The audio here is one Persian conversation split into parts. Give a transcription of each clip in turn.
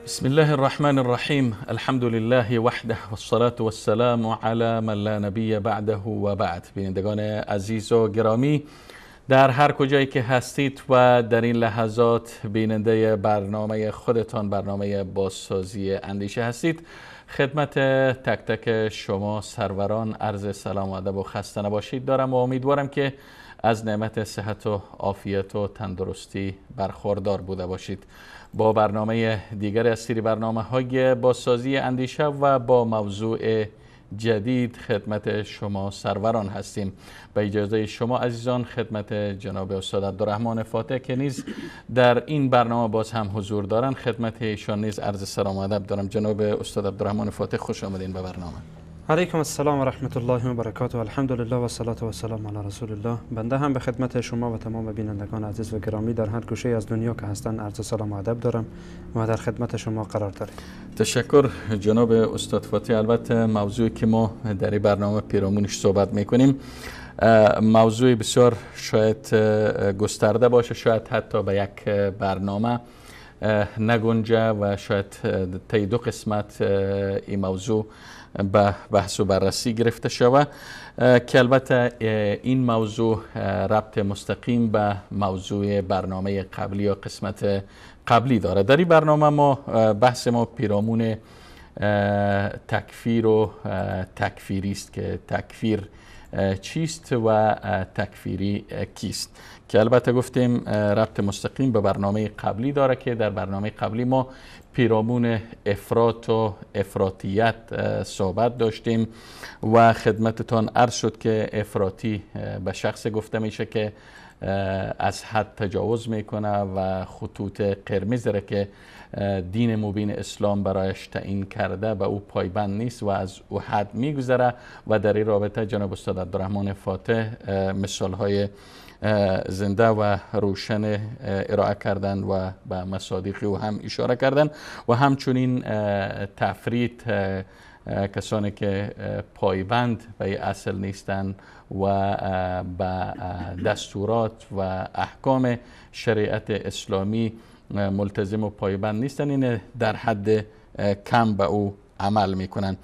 بسم الله الرحمن الرحیم. الحمد لله وحده والصلاة والسلام علی من لا نبی بعده و بعد. بینندگان عزیز و گرامی، در هر کجایی که هستید و در این لحظات بیننده برنامه خودتان، برنامه بازسازی اندیشه هستید، خدمت تک تک شما سروران عرض سلام و ادب و خسته نباشید دارم و امیدوارم که از نعمت صحت و عافیت و تندرستی برخوردار بوده باشید. با برنامه دیگر از سری برنامه های بازسازی اندیشه و با موضوع جدید خدمت شما سروران هستیم. به اجازه شما عزیزان خدمت جناب استاد عبدالرحمن فاتح که نیز در این برنامه باز هم حضور دارند، خدمت ایشان نیز عرض سلام و ادب دارم. جناب استاد عبدالرحمن فاتح، خوش آمدین به برنامه. علیکم السلام و رحمت الله و برکاته. الحمدلله و صلاة و سلام علی رسول الله. بنده هم به خدمت شما و تمام بینندگان عزیز و گرامی در هر گوشه از دنیا که هستند عرض سلام و ادب دارم و در خدمت شما قرار داریم. تشکر جناب استاد فاتح. البته موضوعی که ما در این برنامه پیرامونش صحبت میکنیم موضوع بسیار شاید گسترده باشه، شاید حتی به یک برنامه نگنجه و شاید طی دو قسمت این موضوع به بحث و بررسی گرفته شود، که البته این موضوع ربط مستقیم به موضوع برنامه قبلی یا قسمت قبلی داره. در این برنامه ما بحث ما پیرامون تکفیر و تکفیری است که تکفیر چیست و تکفیری کیست، که البته گفتیم ربط مستقیم به برنامه قبلی داره که در برنامه قبلی ما پیرامون افراط و افراطیت صحبت داشتیم و خدمتتان عرض شد که افراطی به شخص گفته میشه که از حد تجاوز میکنه و خطوط قرمز را که دین مبین اسلام برایش تعیین کرده به او پایبند نیست و از او حد میگذره. و در این رابطه جناب استاد عبدالرحمن فاتح مثال های زنده و روشن ارائه کردن و به مصادیق او هم اشاره کردن و همچنین تفرید کسانی که پایبند به اصل نیستند و به دستورات و احکام شریعت اسلامی ملتزم و پایبند نیستن، این در حد کم به او عمل میکنن.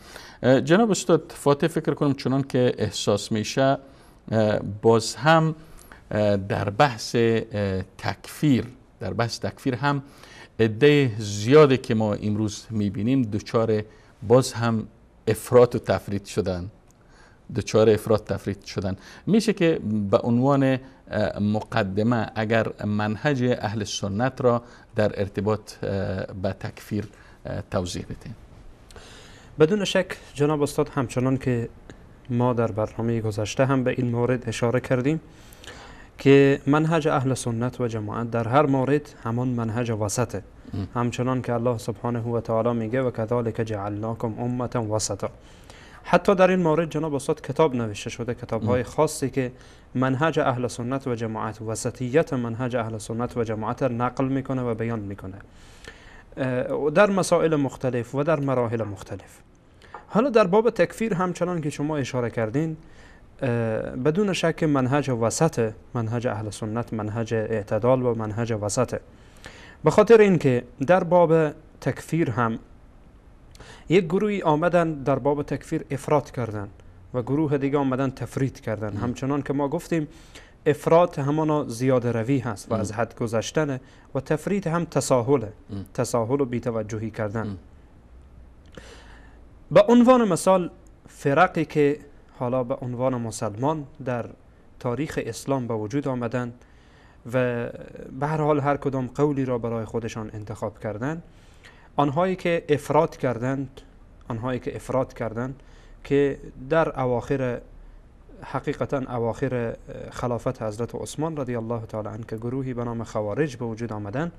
جناب استاد فاتح، فکر کنم چنان که احساس میشه باز هم در بحث تکفیر، در بحث تکفیر هم عده زیادی که ما امروز میبینیم دچار باز هم افراط و تفرید شدن، دچار افراط تفرید شدن. میشه که به عنوان مقدمه اگر منهج اهل سنت را در ارتباط به تکفیر توضیح بدین؟ بدون شک جناب استاد، همچنان که ما در برنامه گذشته هم به این مورد اشاره کردیم که منهج اهل سنت و جماعت در هر مورد همان منهج وسطه. همچنان که الله سبحانه و تعالی میگه و کذالک جعلناکم امه وسطا. حتی در این مورد جناب استاد کتاب نوشته شده، کتاب های خاصی که منهج اهل سنت و جماعت، وسطیت منهج اهل سنت و جماعت نقل میکنه و بیان میکنه در مسائل مختلف و در مراحل مختلف. حالا در باب تکفیر همچنان که شما اشاره کردین، بدون شک منهج وسط، منهج اهل سنت منهج اعتدال و منهج وسطه، به خاطر اینکه در باب تکفیر هم یک گروهی آمدن در باب تکفیر افراط کردن و گروه دیگه آمدن تفرید کردن. همچنان که ما گفتیم افراط همانا زیاده روی هست و از حد گذشتنه و تفرید هم تساهله، تساهل و بی‌توجهی کردن. به عنوان مثال فرقی که حالا به عنوان مسلمان در تاریخ اسلام به وجود آمدند و به هر حال هر کدام قولی را برای خودشان انتخاب کردند، آنهایی که افراط کردند، که در اواخر، حقیقتا اواخر خلافت حضرت عثمان رضی الله تعالی عنه که گروهی به نام خوارج به وجود آمدند،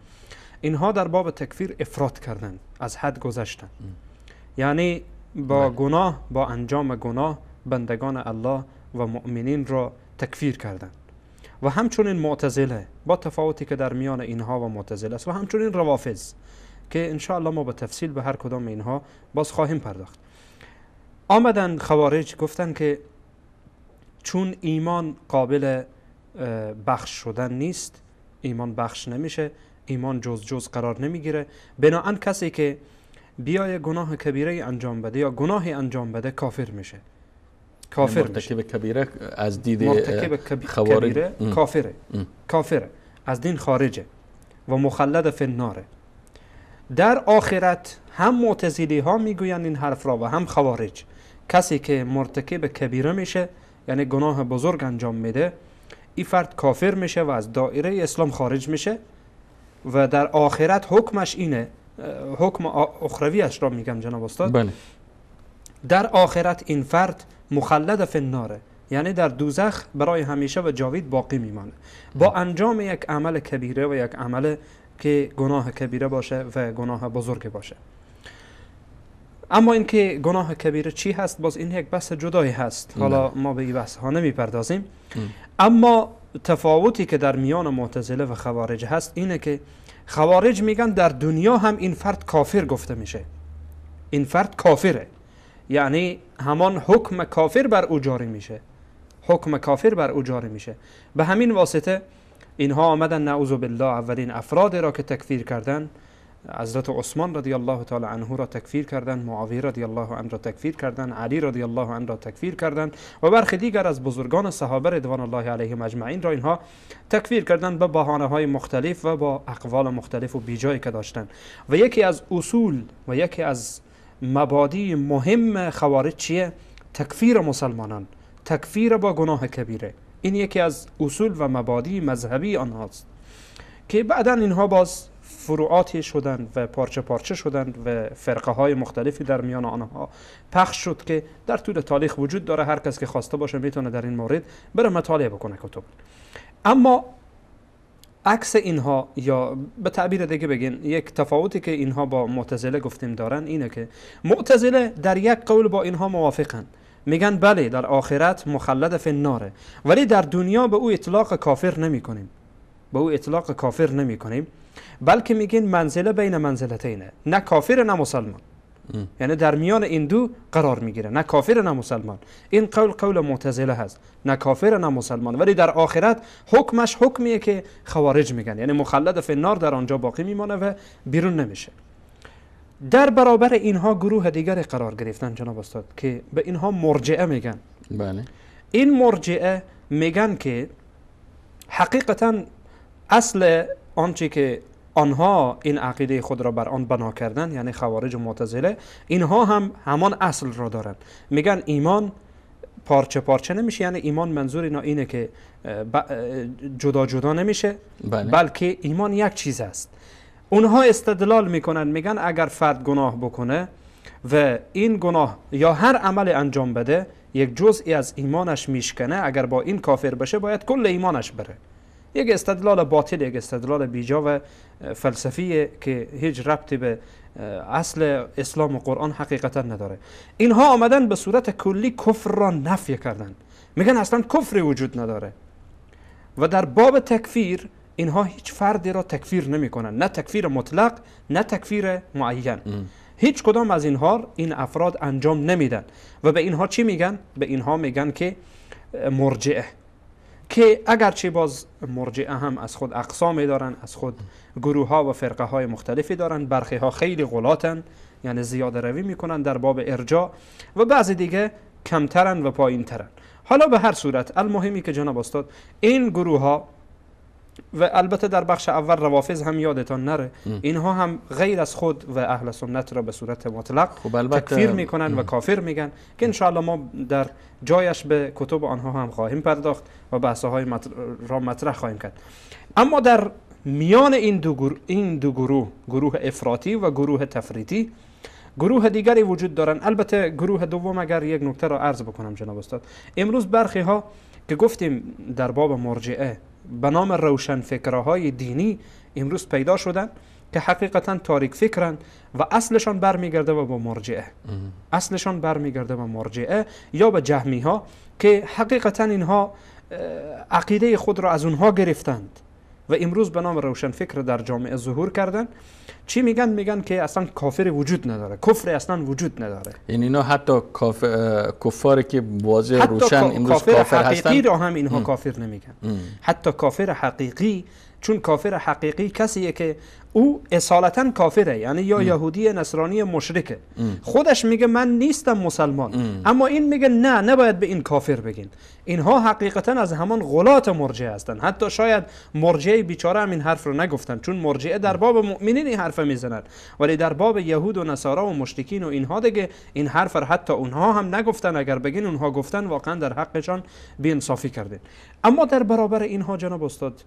اینها در باب تکفیر افراط کردند، از حد گذشتند. یعنی با گناه، با انجام گناه بندگان الله و مؤمنین را تکفیر کردند. و همچنین معتزله، با تفاوتی که در میان اینها و معتزله است، و همچنین روافض که انشاءالله ما به تفصیل به هر کدام اینها باز خواهیم پرداخت. آمدن خوارج گفتن که چون ایمان قابل بخش شدن نیست، ایمان بخش نمیشه، ایمان جز جز قرار نمیگیره، بناهن کسی که بیای گناه کبیره انجام بده یا گناهی انجام بده کافر میشه. کافر مرتکب کبیره از دید مرتکب کبیره کافره، کافره، از دین خارجه و مخلد فی الناره. در آخرت هم معتزلی ها میگویند این حرف را و هم خوارج. کسی که مرتکب کبیره میشه، یعنی گناه بزرگ انجام میده، این فرد کافر میشه و از دایره اسلام خارج میشه و در آخرت حکمش اینه، حکم اخرویش را میگم جناب استاد. بله. در آخرت این فرد مخلد فی الناره، یعنی در دوزخ برای همیشه و جاوید باقی میمانه با انجام یک عمل کبیره و یک عمل که گناه کبیره باشه و گناه بزرگ باشه. اما اینکه گناه کبیره چی هست، باز این یک بحث جدایی هست، حالا ما به این بحث ها نمیپردازیم. اما تفاوتی که در میان معتزله و خوارج هست اینه که خوارج میگن در دنیا هم این فرد کافر گفته میشه، این فرد کافره، یعنی همان حکم کافر بر او جاری میشه، حکم کافر بر او جاری میشه. به همین واسطه اینها آمدن نعوذ بالله اولین افراد را که تکفیر کردن، حضرت عثمان رضی الله تعالی عنه را تکفیر کردن، معاویه رضی الله عنه را تکفیر کردن، علی رضی الله عنه را تکفیر کردن و برخی دیگر از بزرگان صحابه رضوان الله علیهم اجمعین را اینها تکفیر کردن به بهانه های مختلف و با اقوال مختلف و بیجایی که داشتن. و یکی از اصول و یکی از مبادی مهم خوارج چیه؟ تکفیر مسلمانان، تکفیر با گناه کبیره. این یکی از اصول و مبادی مذهبی آنهاست که بعدا اینها باز فروعاتی شدند و پارچه پارچه شدند و فرقه های مختلفی در میان آنها پخش شد که در طول تاریخ وجود داره. هر کس که خواسته باشه میتونه در این مورد بره مطالعه بکنه کتب. اما عکس اینها، یا به تعبیر دیگه بگین، یک تفاوتی که اینها با معتزله گفتیم دارن اینه که معتزله در یک قول با اینها موافقن، میگن بله در آخرت مخلد فی الناره، ولی در دنیا به او اطلاق کافر نمی کنیم، به او اطلاق کافر نمی کنیم، بلکه میگین منزله بین منزلتینه، نه کافر نه مسلمان، یعنی در میان این دو قرار میگیره، نه کافر نه مسلمان. این قول قول معتزله هست، نه کافر نه مسلمان، ولی در آخرت حکمش حکمیه که خوارج میگن، یعنی مخلد فی النار در آنجا باقی میمانه و بیرون نمیشه. در برابر اینها گروه دیگر قرار گرفتن جناب استاد که به اینها مرجئه میگن. بله. این مرجئه میگن که حقیقتا اصل آنچه که آنها این عقیده خود را بر آن بنا کردن، یعنی خوارج و معتزله، اینها هم همان اصل را دارن. میگن ایمان پارچه پارچه نمیشه، یعنی ایمان منظور اینا اینه که جدا جدا نمیشه، بله، بلکه ایمان یک چیز است. اونها استدلال میکنن، میگن اگر فرد گناه بکنه و این گناه یا هر عمل انجام بده یک جزئی از ایمانش میشکنه، اگر با این کافر بشه باید کل ایمانش بره. یک استدلال باطل، یک استدلال بیجا و فلسفیه که هیچ ربطی به اصل اسلام و قرآن حقیقتا نداره. اینها آمدن به صورت کلی کفر را نفی کردن، میگن اصلا کفری وجود نداره و در باب تکفیر اینها هیچ فردی را تکفیر نمی کنن، نه تکفیر مطلق نه تکفیر معین. هیچ کدام از اینها این افراد انجام نمیدن و به اینها چی میگن؟ به اینها میگن که مرجئه، که اگرچه باز مرجئه هم از خود اقسامی دارن، از خود گروه ها و فرقه های مختلفی دارن، برخی ها خیلی غلاطن، یعنی زیاده روی میکنن در باب ارجاع، و بعضی دیگه کمترن و پایین ترن. حالا به هر صورت المهمی که جناب استاد این گروه ها و البته در بخش اول روافض هم یادتان نره، اینها هم غیر از خود و اهل سنت را به صورت مطلق تکفیر میکنن و کافر میگن که انشاءالله ما در جایش به کتب آنها هم خواهیم پرداخت و بحث های را مطرح خواهیم کرد. اما در میان این دو گروه، گروه افراطی و گروه تفریطی، گروه دیگری وجود دارن. البته گروه دوم اگر یک نکته را عرض بکنم جناب استاد، امروز برخی ها که گفتیم در باب مرجئه به نام روشنفکرهای دینی امروز پیدا شدن که حقیقتا تاریک فکرن و اصلشان برمیگرده و با مرجئه، اصلشان برمیگرده به مرجئه یا به جهمی ها که حقیقتا اینها عقیده خود را از اونها گرفتند و امروز به نام روشنفکر در جامعه ظهور کردن. چی میگن؟ میگن که اصلا کافر وجود نداره، کفر اصلا وجود نداره. یعنی اینا حتی کفاری که واضح روشن امروز کافر حقیقی هستن را هم اینها کافر نمیگن. حتی کافر حقیقی، چون کافر حقیقی کسیه که او اصالتا کافره، یعنی یا یهودی، نصرانی، مشرکه، خودش میگه من نیستم مسلمان، اما این میگه نه، نباید به این کافر بگین. اینها حقیقتا از همان غلات مرجئه هستن. حتی شاید مرجئه بیچاره هم این حرف رو نگفتن، چون مرجئه در باب مؤمنین این حرف میزنن، ولی در باب یهود و نصارا و مشرکین و اینها دیگه این حرف رو حتی اونها هم نگفتن. اگر بگین اونها گفتن، واقعا در حقشان بی‌انصافی کردین. اما در برابر اینها جناب استاد،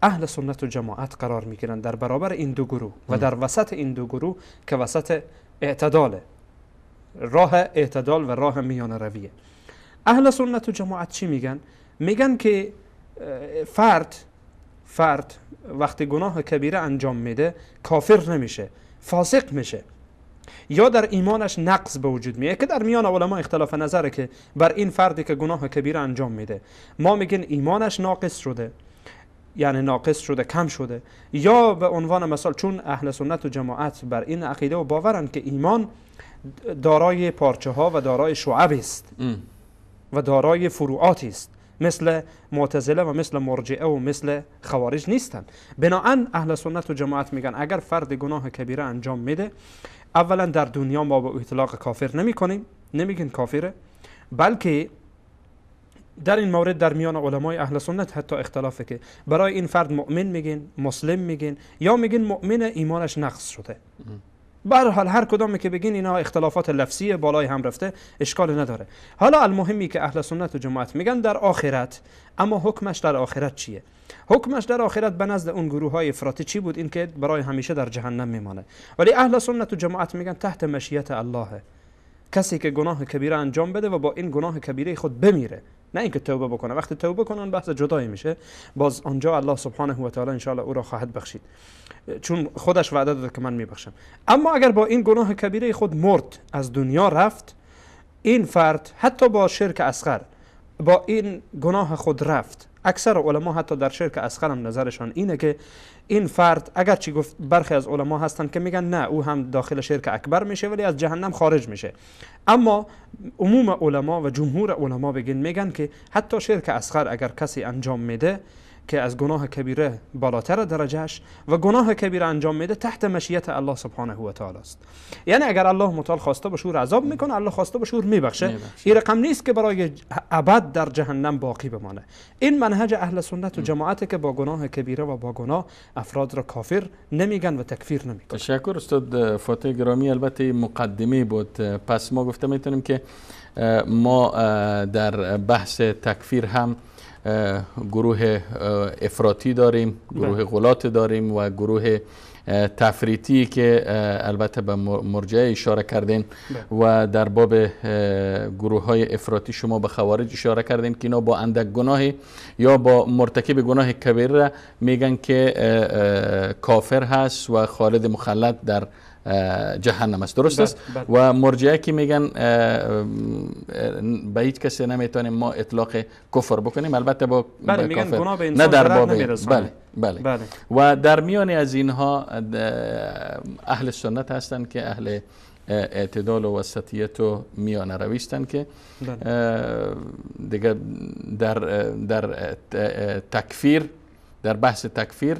اهل سنت و جماعت قرار میگیرن در برابر این دو گروه و در وسط این دو گروه که وسط اعتداله، راه اعتدال و راه میان رویه. اهل سنت و جماعت چی میگن؟ میگن که فرد وقتی گناه کبیره انجام میده کافر نمیشه، فاسق میشه یا در ایمانش نقص به وجود میاد، که در میان علما اختلاف نظره که بر این فردی که گناه کبیره انجام میده ما میگن ایمانش ناقص شده، یعنی ناقص شده، کم شده، یا به عنوان مثال چون اهل سنت و جماعت بر این عقیده و باورند که ایمان دارای پارچه ها و دارای شعب است و دارای فروعات است، مثل معتزله و مثل مرجئه و مثل خوارج نیستند. بناهن اهل سنت و جماعت میگن اگر فرد گناه کبیره انجام میده، اولا در دنیا ما به اطلاق کافر نمی کنیم، نمیگن کافره، بلکه در این مورد در میان علمای اهل سنت حتی اختلافه که برای این فرد مؤمن میگن، مسلم میگن، یا میگن مؤمن ایمانش نقص شده. به هر حال هر کدامی که بگین اینا اختلافات لفظی بالای هم رفته، اشکال نداره. حالا المهمی که اهل سنت و جماعت میگن در آخرت، اما حکمش در آخرت چیه؟ حکمش در آخرت به نزد اون گروه های افراطی چی بود؟ این که برای همیشه در جهنم میمانه. ولی اهل سنت و جماعت میگن تحت مشیت الله، کسی که گناه کبیره انجام بده و با این گناه کبیره خود بمیره، نه اینکه توبه بکنه. وقتی توبه کنن بحث جدایی میشه، باز آنجا الله سبحانه و تعالی ان شاء الله او را خواهد بخشید، چون خودش وعده داده که من میبخشم. اما اگر با این گناه کبیره خود مرد، از دنیا رفت، این فرد حتی با شرک اصغر با این گناه خود رفت، اکثر علما حتی در شرک اصغر هم نظرشان اینه که این فرد، اگرچه گفت برخی از علما هستند که میگن نه او هم داخل شرک اکبر میشه ولی از جهنم خارج میشه، اما عموم علما و جمهور علما بگن میگن که حتی شرک اصغر اگر کسی انجام میده که از گناه کبیره بالاتر درجهش و گناه کبیره انجام میده، تحت مشیت الله سبحانه و تعالی است. یعنی اگر الله متعال خواسته باشه او عذاب میکنه، الله خواسته باشه او میبخشه. این رقم نیست که برای ابد در جهنم باقی بمانه. این منهج اهل سنت و جماعت که با گناه کبیره و با گناه افراد را کافر نمیگن و تکفیر نمیکنن. تشکر استاد فاتح گرامی. البته مقدمه بود. پس ما گفته میتونیم که ما در بحث تکفیر هم گروه افراطی داریم، گروه غلات داریم و گروه تفریطی که البته به مرجعه اشاره کردین و در باب گروه های افراطی شما به خوارج اشاره کردین که اینا با اندک گناه یا با مرتکب گناه کبیره میگن که کافر هست و خالد مخلد در جهنم است. درست است؟ و مرجعه که میگن به هیچ کسی نمیتونیم ما اطلاق کفر بکنیم، البته با بله میگن گناه به انسان نه در باب بله بله. بله و در میان از اینها اهل سنت هستند که اهل اعتدال و وسطیت و میانه روی هستند که دیگه در تکفیر، در بحث تکفیر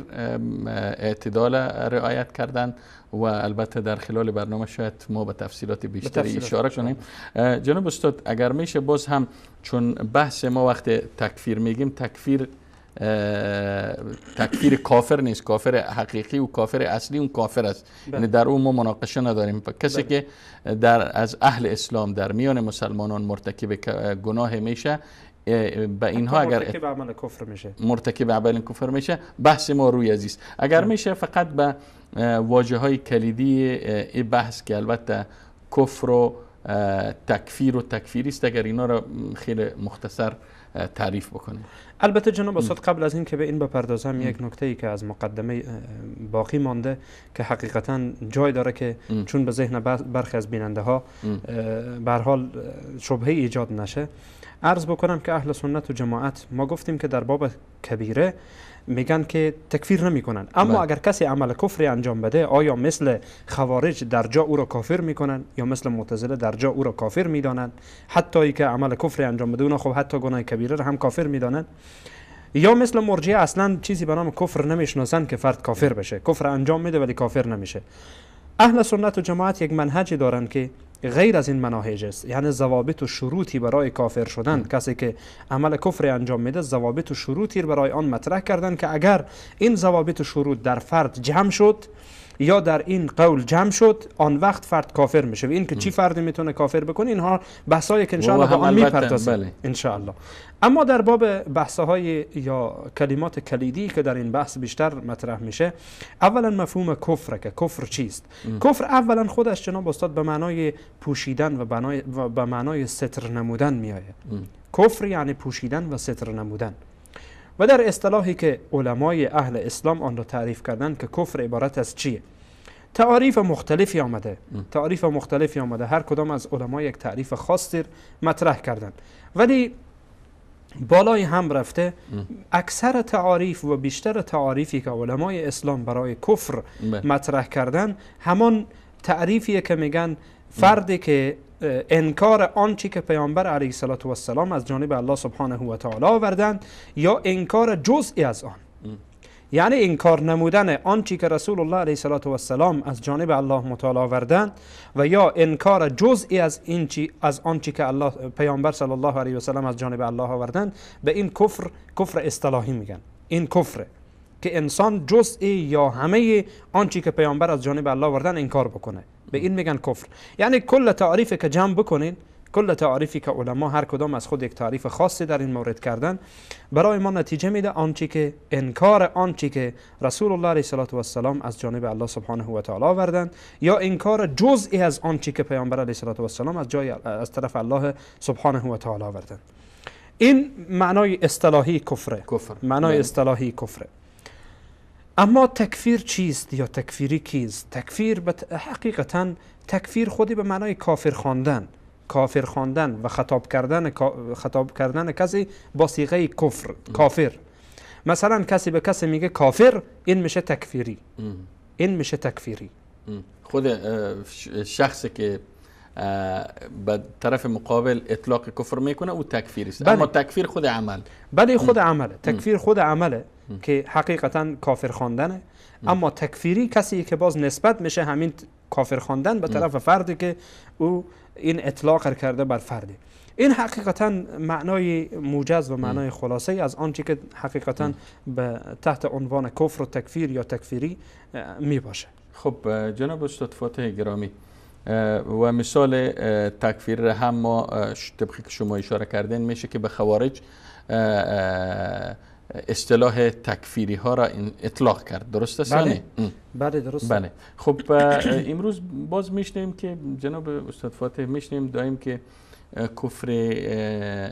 اعتدال رعایت کردن و البته در خلال برنامه شاید ما به تفصیلات بیشتری اشاره کنیم. جناب استاد اگر میشه باز هم، چون بحث ما وقت تکفیر میگیم، تکفیر تکفیر کافر نیست، کافر حقیقی و کافر اصلی اون کافر است، یعنی در اون ما مناقشه نداریم. کسی که در از اهل اسلام در میان مسلمانان مرتکب گناه میشه، به اینها اگر مرتکب عمل کفر میشه، مرتکب عمل کفر میشه، بحث ما روی عزیز اگر میشه فقط به واژه های کلیدی این بحث که البته کفر و تکفیر و تکفیری است، اگر اینا را خیلی مختصر تعریف بکنیم. البته جناب استاد قبل از این که به این بپردازم یک نکته ای که از مقدمه باقی مانده که حقیقتا جای داره که چون به ذهن برخی از بیننده ها به هر حال شبهه ایجاد نشه، عرض بکنم که اهل سنت و جماعت ما گفتیم که در باب کبیره میگن که تکفیر نمیکنن، اما اگر کسی عمل کفری انجام بده آیا مثل خوارج در جا او را کافر میکنن یا مثل معتزله در جا او را کافر میدانند؟ حتی ای که عمل کفری انجام بده اونا خب حتی گناه کبیره را هم کافر میدانند، یا مثل مرجئه اصلا چیزی به نام کفر نمیشناسن که فرد کافر بشه، کفر انجام میده ولی کافر نمیشه. اهل سنت و جماعت یک منهجی دارن که غیر از این مناهج است، یعنی ضوابط و شروطی برای کافر شدن کسی که عمل کفر انجام میده ضوابط و شروطی برای آن مطرح کردن که اگر این ضوابط و شروط در فرد جمع شد یا در این قول جمع شد آن وقت فرد کافر میشه. و این که چی فردی میتونه کافر بکنه اینها بحثایی که انشاءالله به آن میپردازیم انشاءالله. اما در باب بحث‌های یا کلمات کلیدی که در این بحث بیشتر مطرح میشه، اولا مفهوم کفر که کفر چیست؟ کفر اولا خودش جناب استاد به معنای پوشیدن و به معنای ستر نمودن میآید. کفر یعنی پوشیدن و ستر نمودن. و در اصطلاحی که علمای اهل اسلام آن را تعریف کردن که کفر عبارت از چیه، تعاریف مختلفی آمده، تعاریف مختلفی آمده، هر کدام از علما یک تعریف خاصی مطرح کردن، ولی بالای هم رفته اکثر تعاریف و بیشتر تعاریفی که علمای اسلام برای کفر مطرح کردن همان تعریفیه که میگن فردی که انکار آنچه که پیامبر علیه الصلاة والسلام از جانب الله سبحانه و تعالی آوردند یا انکار جزئی از آن، یعنی انکار نمودن آنچه که رسول الله علیه الصلاة والسلام از جانب الله متعال آوردند و یا انکار جزئی از این چی از آنچه که الله پیامبر صلی الله علیه و سلم از جانب الله آوردند، به این کفر کفر اصطلاحی میگن. این کفره که انسان جزئی یا همه آنچه که پیامبر از جانب الله آوردن انکار بکنه، به این میگن کفر. یعنی کل تعریفی که جمع بکنین، کل تعریفی که علما هر کدام از خود یک تعریف خاصی در این مورد کردن، برای ما نتیجه میده آنچه که انکار آنچه که رسول الله علیه الصلاة والسلام از جانب الله سبحانه و تعالی آوردند یا انکار جزئی از آنچه که پیامبر علیه الصلاة والسلام از جای از طرف الله سبحانه و تعالی آوردند. این معنای اصطلاحی کفره، معنای اصطلاحی کفره. اما تکفیر چیست یا تکفیری کیست؟ تکفیر حقیقتا تکفیر خودی به معنای کافر خواندن، کافر خواندن و خطاب کردن کسی با صیغه کفر، کافر. مثلا کسی به کسی میگه کافر، این میشه تکفیری، این میشه تکفیری. خود شخصی که به طرف مقابل اطلاق کفر میکنه او تکفیری است. اما تکفیر خود عمل، بله خود عمله، تکفیر خود عمله که حقیقتا کافر خواندنه. اما تکفیری کسی که باز نسبت میشه همین کافر خواندن به طرف فردی که او این اطلاق کرده بر فردی. این حقیقتا معنای موجز و معنای خلاصه از آنچه که حقیقتا به تحت عنوان کفر و تکفیر یا تکفیری می باشه. خب جناب استاد فاتح گرامی، و مثال تکفیر هم ما طبقی که شما اشاره کردین میشه که به خوارج اصطلاح تکفیری ها را اطلاق کرد، درست است؟ بله. بله درست. بله. خب امروز باز میشنیم که جناب استاد فاتح میشنیم دائم که کفر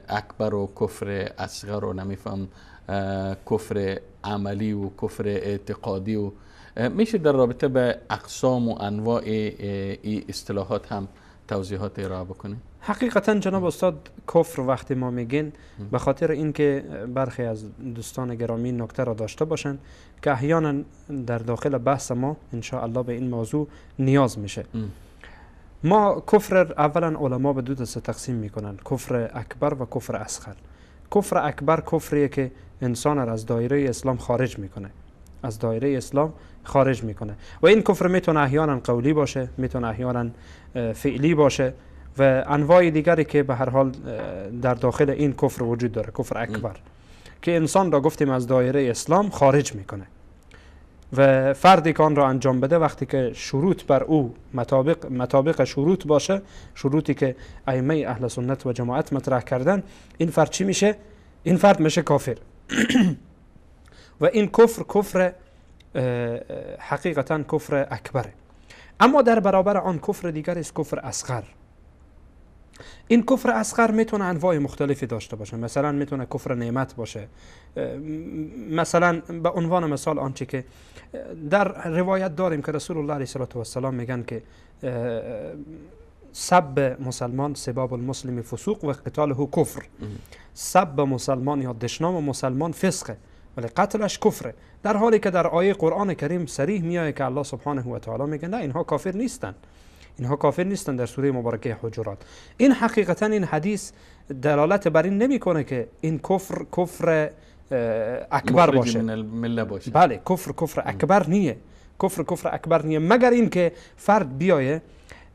اکبر و کفر اصغر و نمیفهم کفر عملی و کفر اعتقادی و میشه در رابطه به اقسام و انواع این اصطلاحات هم توضیحات ارائه بکنیم؟ حقیقتا جناب استاد کفر وقتی ما میگین به خاطر اینکه برخی از دوستان گرامی نکته را داشته باشند که احیانا در داخل بحث ما انشاءالله به این موضوع نیاز میشه. ما کفر اولا علما به دو دسته تقسیم میکنن، کفر اکبر و کفر اصغر. کفر اکبر کفریه که انسان را از دایره اسلام خارج میکنه، از دایره اسلام خارج میکنه و این کفر میتونه احیانا قولی باشه، میتونه احیانا فعلی باشه و انواع دیگری که به هر حال در داخل این کفر وجود داره. کفر اکبر که انسان را گفتیم از دایره اسلام خارج میکنه و فردی که آن را انجام بده وقتی که شروط بر او مطابق شروط باشه، شروطی که ائمه اهل سنت و جماعت مطرح کردن، این فرد چی میشه؟ این فرد میشه کافر. و این کفر کفر حقیقتا کفر اکبره. اما در برابر آن کفر دیگر است، کفر اصغر. این کفر اصغر میتونه انواع مختلفی داشته باشه. مثلا میتونه کفر نعمت باشه، مثلا به عنوان مثال آنچه که در روایت داریم که رسول الله علیه الصلاة والسلام میگن که سب مسلمان سباب المسلم فسوق و قتاله کفر. سب مسلمان یا دشنام مسلمان فسقه ولی قتلش کفره، در حالی که در آیه قرآن کریم صریح میآید که الله سبحانه و تعالی میگه نه، اینها کافر نیستن، اینها کافر نیستن در سوره مبارکه حجرات. این حقیقتا این حدیث دلالت بر این نمیکنه که این کفر کفر اکبر باشه، باشه. بله، کفر کفر اکبر نیه، کفر کفر اکبر نیه، مگر اینکه فرد بیایه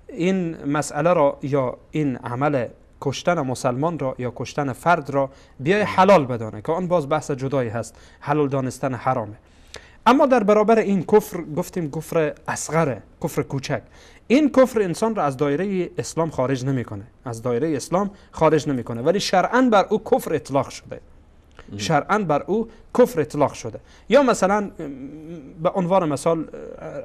این مسئله را یا این عمل کشتن مسلمان را یا کشتن فرد را بیای حلال بدانه که آن باز بحث جدایی هست، حلال دانستن حرامه. اما در برابر این کفر گفتیم کفر اصغره، کفر کوچک. این کفر انسان را از دایره اسلام خارج نمیکنه، از دایره اسلام خارج نمیکنه، ولی شرعاً بر او کفر اطلاق شده، شرعاً بر او کفر اطلاق شده. یا مثلا به عنوان مثال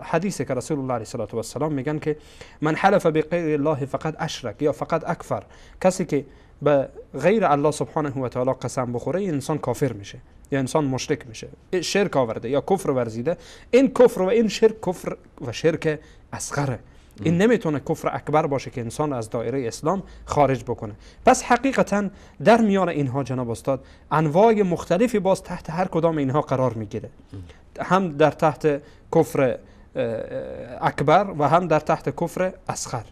حدیثی که رسول الله علیه الصلاة والسلام میگن که من حلف بغیر الله فقد اشرک یا فقد اکفر، کسی که به غیر الله سبحانه و تعالی قسم بخوره انسان کافر میشه یا انسان مشرک میشه، شرک آورده یا کفر ورزیده. این کفر و این شرک کفر و شرک اصغره، این نمیتونه کفر اکبر باشه که انسان از دایره اسلام خارج بکنه. پس حقیقتا در میان اینها جناب استاد انواع مختلفی باز تحت هر کدام اینها قرار میگیره، هم در تحت کفر اکبر و هم در تحت کفر اصغر،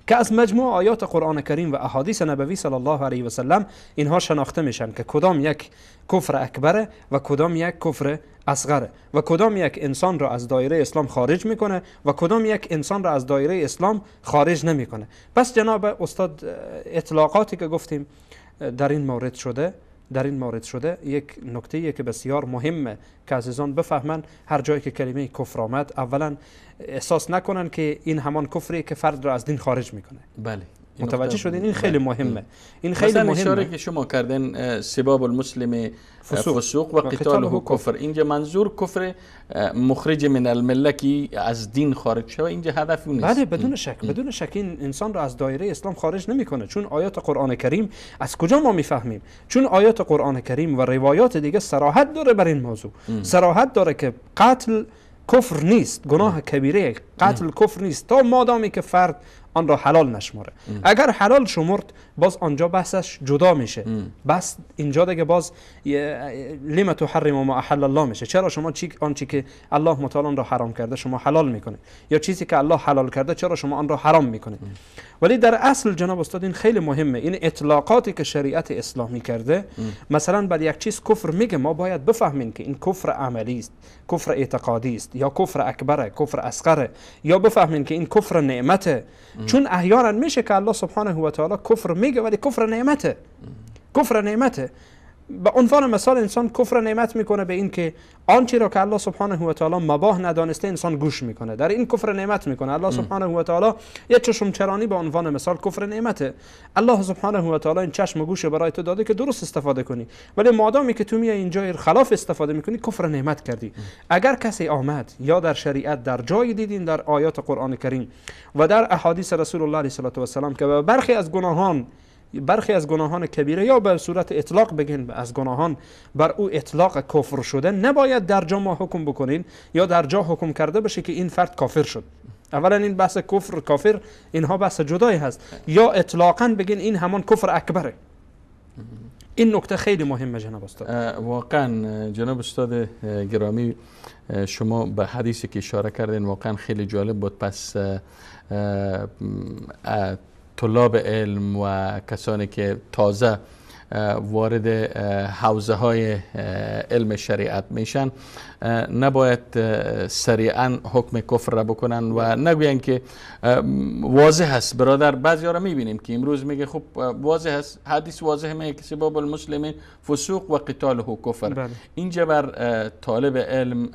که از مجموع آیات قرآن کریم و احادیث نبوی صلی الله علیه و سلم اینها شناخته میشن که کدام یک کفر اکبره و کدام یک کفر اصغره و کدام یک انسان را از دایره اسلام خارج میکنه و کدام یک انسان را از دایره اسلام خارج نمیکنه. پس جناب استاد اطلاقاتی که گفتیم در این مورد شده، در این مورد شده یک نکته‌ایه که بسیار مهمه که عزیزان بفهمن. هر جایی که کلمه کفر آمد اولا احساس نکنن که این همان کفریه که فرد را از دین خارج میکنه. بله، متوجه شدین؟ این خیلی مهمه، این خیلی مهمه. اشاره که شما کردن سباب المسلم فسوق و قتاله کفر، اینجا منظور کفر مخرج من المله که از دین خارج شوه، اینجا هدف نیست. بله، بدون شک، بدون شک این انسان را از دایره اسلام خارج نمیکنه، چون آیات قرآن کریم از کجا ما میفهمیم؟ چون آیات قرآن کریم و روایات دیگه صراحت داره بر این موضوع، صراحت داره که قتل کفر نیست، گناه کبیره، قتل کفر نیست تا مادامی که فرد آن را حلال نشماره. اگر حلال شمرد باز آنجا بحثش جدا میشه، بس اینجا دیگه باز لم تحرم ما احل الله میشه. چرا شما آنچه که الله متعال آن را حرام کرده شما حلال میکنه، یا چیزی که الله حلال کرده چرا شما آن را حرام میکنه؟ ولی در اصل جناب استاد این خیلی مهمه، این اطلاقاتی که شریعت اسلامی کرده، مثلا بر یک چیز کفر میگه، ما باید بفهمیم که این کفر عملی است، کفر اعتقادی است، یا کفر اکبره، کفر اصغره، یا بفهمیم که این کفر نعمته. چون احیانا میشه که الله سبحانه و تعالی کفر میگه ولی کفر نعمته، کفر نعمته. به عنوان مثال انسان کفر نعمت میکنه به این که آنچه را که الله سبحانه و تعالی مباح ندانسته انسان گوش میکنه، در این کفر نعمت میکنه. الله سبحانه و تعالی یه چشم چرانی به عنوان مثال کفر نعمته. الله سبحانه و تعالی این چشم و گوش برای تو داده که درست استفاده کنی، ولی مادامی که تو میای اینجا خلاف استفاده میکنی کفر نعمت کردی. اگر کسی آمد یا در شریعت در جای دیدین در آیات قرآن کریم و در احادیث رسول الله علیه و سلم که برخی از گناهان کبیره یا به صورت اطلاق بگین از گناهان بر او اطلاق کفر شده، نباید در جا ما حکم بکنین یا در جا حکم کرده بشه که این فرد کافر شد. اولا این بحث کفر کافر اینها بحث جدایی هست، یا اطلاقا بگین این همان کفر اکبره. این نکته خیلی مهمه جناب استاد. واقعا جناب استاد گرامی شما به حدیثی که اشاره کردین واقعا خیلی جالب بود. پس طلاب علم و کسانی که تازه وارد حوزه های علم شریعت میشن نباید سریعا حکم کفر را بکنن و نگوین که واضح است. برادر بعضی ها را میبینیم که امروز میگه خب واضح است، حدیث واضح میگه که سباب المسلمین فسوق و قتاله کفر. بله. اینجا بر طالب علم،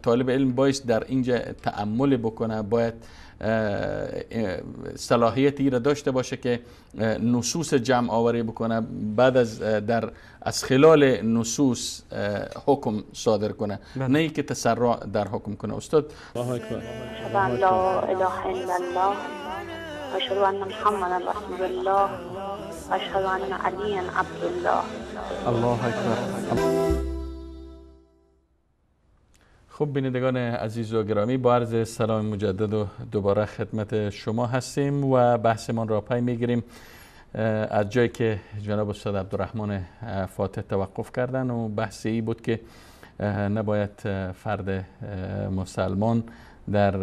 طالب علم باید در اینجا تأمل بکنه، باید صلاحیتی را داشته باشه که نصوص جمع آوری بکنه، بعد از در از خلال نصوص حکم صادر کنه، نه اینکه تسرع در حکم کنه. استاد الله اکبر. لا اله الا الله، اشهد ان محمدا رسول الله، اشهد ان علی عبد الله. الله اکبر. خب بینندگان عزیز و گرامی، با عرض سلام مجدد و دوباره خدمت شما هستیم و بحثمان را پی میگیریم از جایی که جناب استاد عبدالرحمن فاتح توقف کردن و بحث ای بود که نباید فرد مسلمان در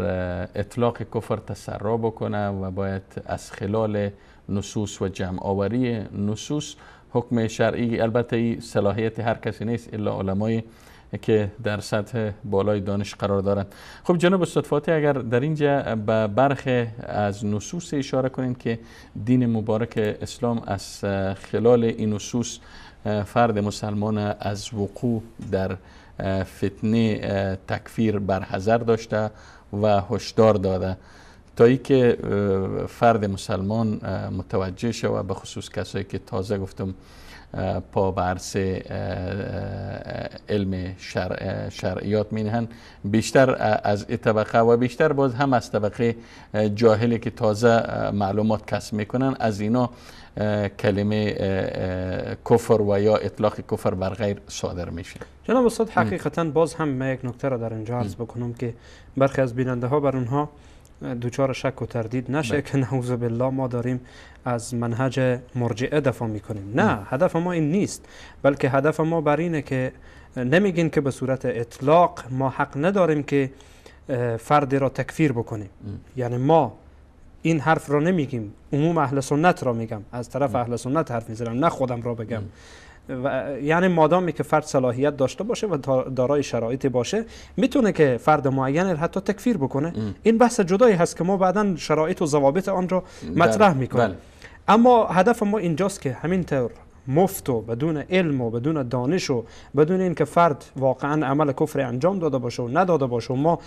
اطلاق کفر تسرع بکنه و باید از خلال نصوص و جمع آوری نصوص حکم شرعی، البته این صلاحیت هر کسی نیست الا علمای که در سطح بالای دانش قرار دارند. خب جناب استاد فاتح، اگر در اینجا به برخی از نصوص اشاره کنیم که دین مبارک اسلام از خلال این نصوص فرد مسلمان از وقوع در فتنه تکفیر برحذر داشته و هشدار داده تا اینکه فرد مسلمان متوجه شود، به خصوص کسایی که تازه گفتم پا به عرصه علم شرعیات می نهند، بیشتر از این طبقه و بیشتر باز هم از طبقه جاهلی که تازه معلومات کسب میکنن، از اینا کلمه کفر و یا اطلاق کفر بر غیر صادر میشه. جناب استاد حقیقتا باز هم من یک نکته را در اینجا عرض بکنم که برخی از بیننده ها بر اونها دوچار شک و تردید نشه که نعوذ بالله ما داریم از منهج مرجئه دفاع میکنیم. نه، هدف ما این نیست، بلکه هدف ما بر اینه که نمیگین که به صورت اطلاق ما حق نداریم که فرد را تکفیر بکنیم. یعنی ما این حرف را نمیگیم، عموم اهل سنت را میگم، از طرف اهل سنت حرف میزنم، نه خودم را بگم. و یعنی مادامی که فرد صلاحیت داشته باشه و دارای شرایطی باشه میتونه که فرد معین را حتی تکفیر بکنه. این بحث جدایی هست که ما بعدا شرایط و ضوابط آن را مطرح میکنیم. بله. اما هدف ما اینجاست که همینطور مفت و بدون علم و بدون دانش و بدون اینکه فرد واقعا عمل کفر انجام داده باشه و نداده باشه و ما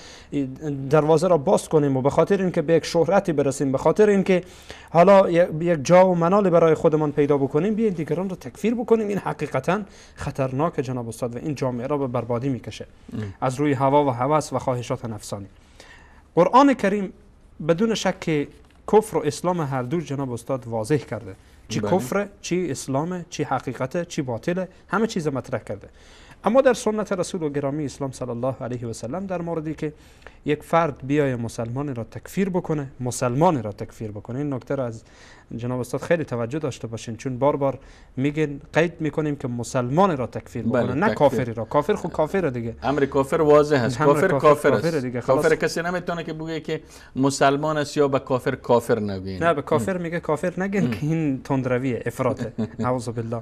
دروازه را باز کنیم و به خاطر اینکه به یک شهرتی برسیم، به خاطر اینکه حالا یک جا و منال برای خودمان پیدا بکنیم، بیاین دیگران را تکفیر بکنیم، این حقیقتا خطرناک جناب استاد و این جامعه را به بربادی میکشه از روی هوا و هوس و خواهشات نفسانی. قرآن کریم بدون شک کفر و اسلام هر دو جناب استاد واضح کرده، چی کفر، چی اسلام، چی حقیقت، چی باطل، همه چیز مطرح کرده. اما در سنت رسول و گرامی اسلام صلی الله علیه و سلم در موردی که یک فرد بیای مسلمان را تکفیر بکنه، مسلمان را تکفیر بکنه، این نکته را از جناب استاد خیلی توجه داشته باشین، چون بار بار میگن قید میکنیم که مسلمان را تکفیر بکنه، بله، نه کافری را. کافر خب کافر دیگه، امر کافر واضح است، کافر کافر است دیگه، کافر کسی نمیتونه که بگه که مسلمان است یا به کافر کافر نگین، نه به کافر میگه کافر نگین که این تندرویه، افراطه، اعوذ بالله.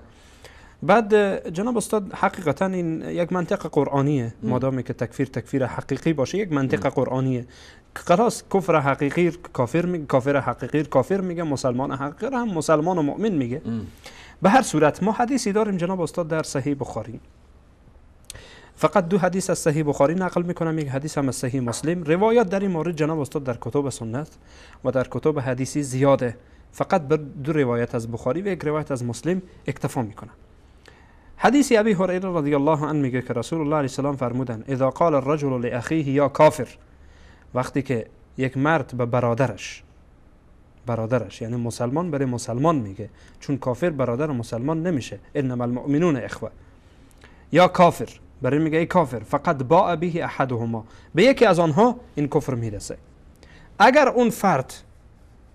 بعد جناب استاد حقیقتا این یک منطق قرآنیه، مادامی که تکفیر تکفیر حقیقی باشه یک منطق قرآنیه. خلاص کفر حقیقی کافر میگه، کافر حقیقی کافر میگه، مسلمان حقیقی هم مسلمان و مؤمن میگه. به هر صورت ما حدیثی داریم جناب استاد در صحیح بخاری، فقط دو حدیث از صحیح بخاری نقل میکنم، یک حدیث هم از صحیح مسلم. روایت در این مورد جناب استاد در کتب سنت و در کتب حدیثی زیاده، فقط به دو روایت از بخاری و یک روایت از مسلم اکتفا میکنم. حدیث ابی هریره رضی الله عنه میگه که رسول الله علیه السلام فرمودن اذا قال الرجل لاخیه یا کافر، وقتی که یک مرد به برادرش، برادرش یعنی مسلمان برای مسلمان میگه، چون کافر برادر مسلمان نمیشه، انما المؤمنون اخوه، یا کافر برای میگه ای کافر، فقط با به احدهما، به یکی از آنها این کفر میرسه. اگر اون فرد،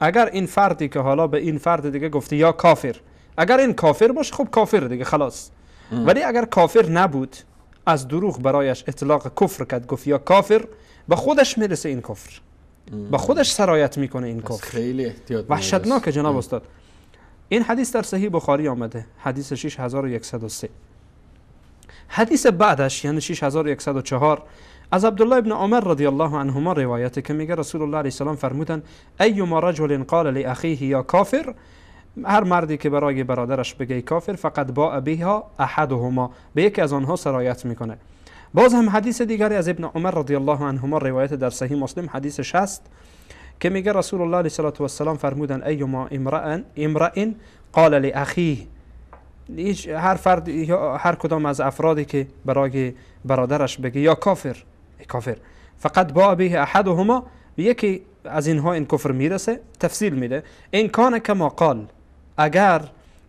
اگر این فردی که حالا به این فرد دیگه گفته یا کافر، اگر این کافر باشه خب کافر دیگه خلاص، ولی اگر کافر نبود از دروغ برایش اطلاق کفر کرد، گفت یا کافر، به خودش میرسه این کفر، به خودش سرایت میکنه این کفر. خیلی احتیاط، وحشتناک جناب استاد. این حدیث در صحیح بخاری آمده، حدیث 6103. حدیث بعدش یعنی 6104 از عبدالله ابن عمر رضی الله عنهما روایته که میگه رسول الله علیه السلام فرمودن ایما رجل قال لاخیه یا کافر، هر مردی که برای برادرش بگه کافر فقط باء بها احدهما، به یکی از آنها سرایت میکنه. باز هم حدیث دیگری از ابن عمر رضی الله عنهما روایت در صحیح مسلم حدیث 60 که میگه رسول الله علیه الصلاة والسلام فرمودن ایما امرأ قال لاخیه، هر فرد هر کدام از افرادی که برای برادرش بگه یا کافر، کافر، فقط با به احدهما، یکی از اینها این کفر میرسه. تفصیل میده این کان کما قال، اگر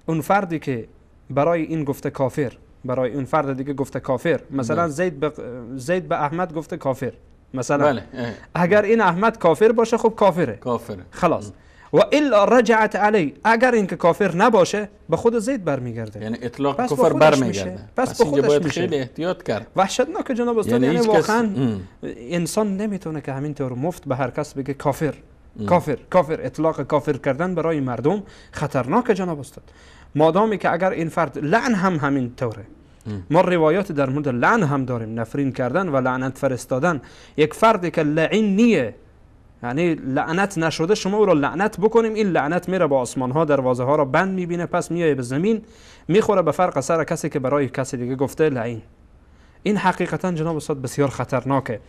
اون فردی که برای این گفته کافر برای اون فرد دیگه گفته کافر، مثلا زید به احمد گفته کافر مثلا، بله. اگر این احمد کافر باشه خب کافره، کافره خلاص. و الا رجعت علی، اگر اینکه کافر نباشه به خود زید برمیگرده، یعنی اطلاق کفر برمیگرده. پس اینجا باید خیلی احتیاط کرد. وحشتناک جناب استاد، یعنی واقعا انسان نمیتونه که همینطور مفت به هر کس بگه کافر کافر کافر. اطلاق کافر کردن برای مردم خطرناک جناب استاد، مادامی که اگر این فرد لعن هم همین طوره. ما روایات در مورد لعن هم داریم، نفرین کردن و لعنت فرستادن. یک فردی که لعین نیه، یعنی لعنت نشده، شما او را لعنت بکنیم، این لعنت میره با آسمان ها، دروازه ها را بند میبینه، پس میایه به زمین میخوره به فرق سر کسی که برای کسی دیگه گفته لعین. این حقیقتا جناب استاد بسیار خطرناکه.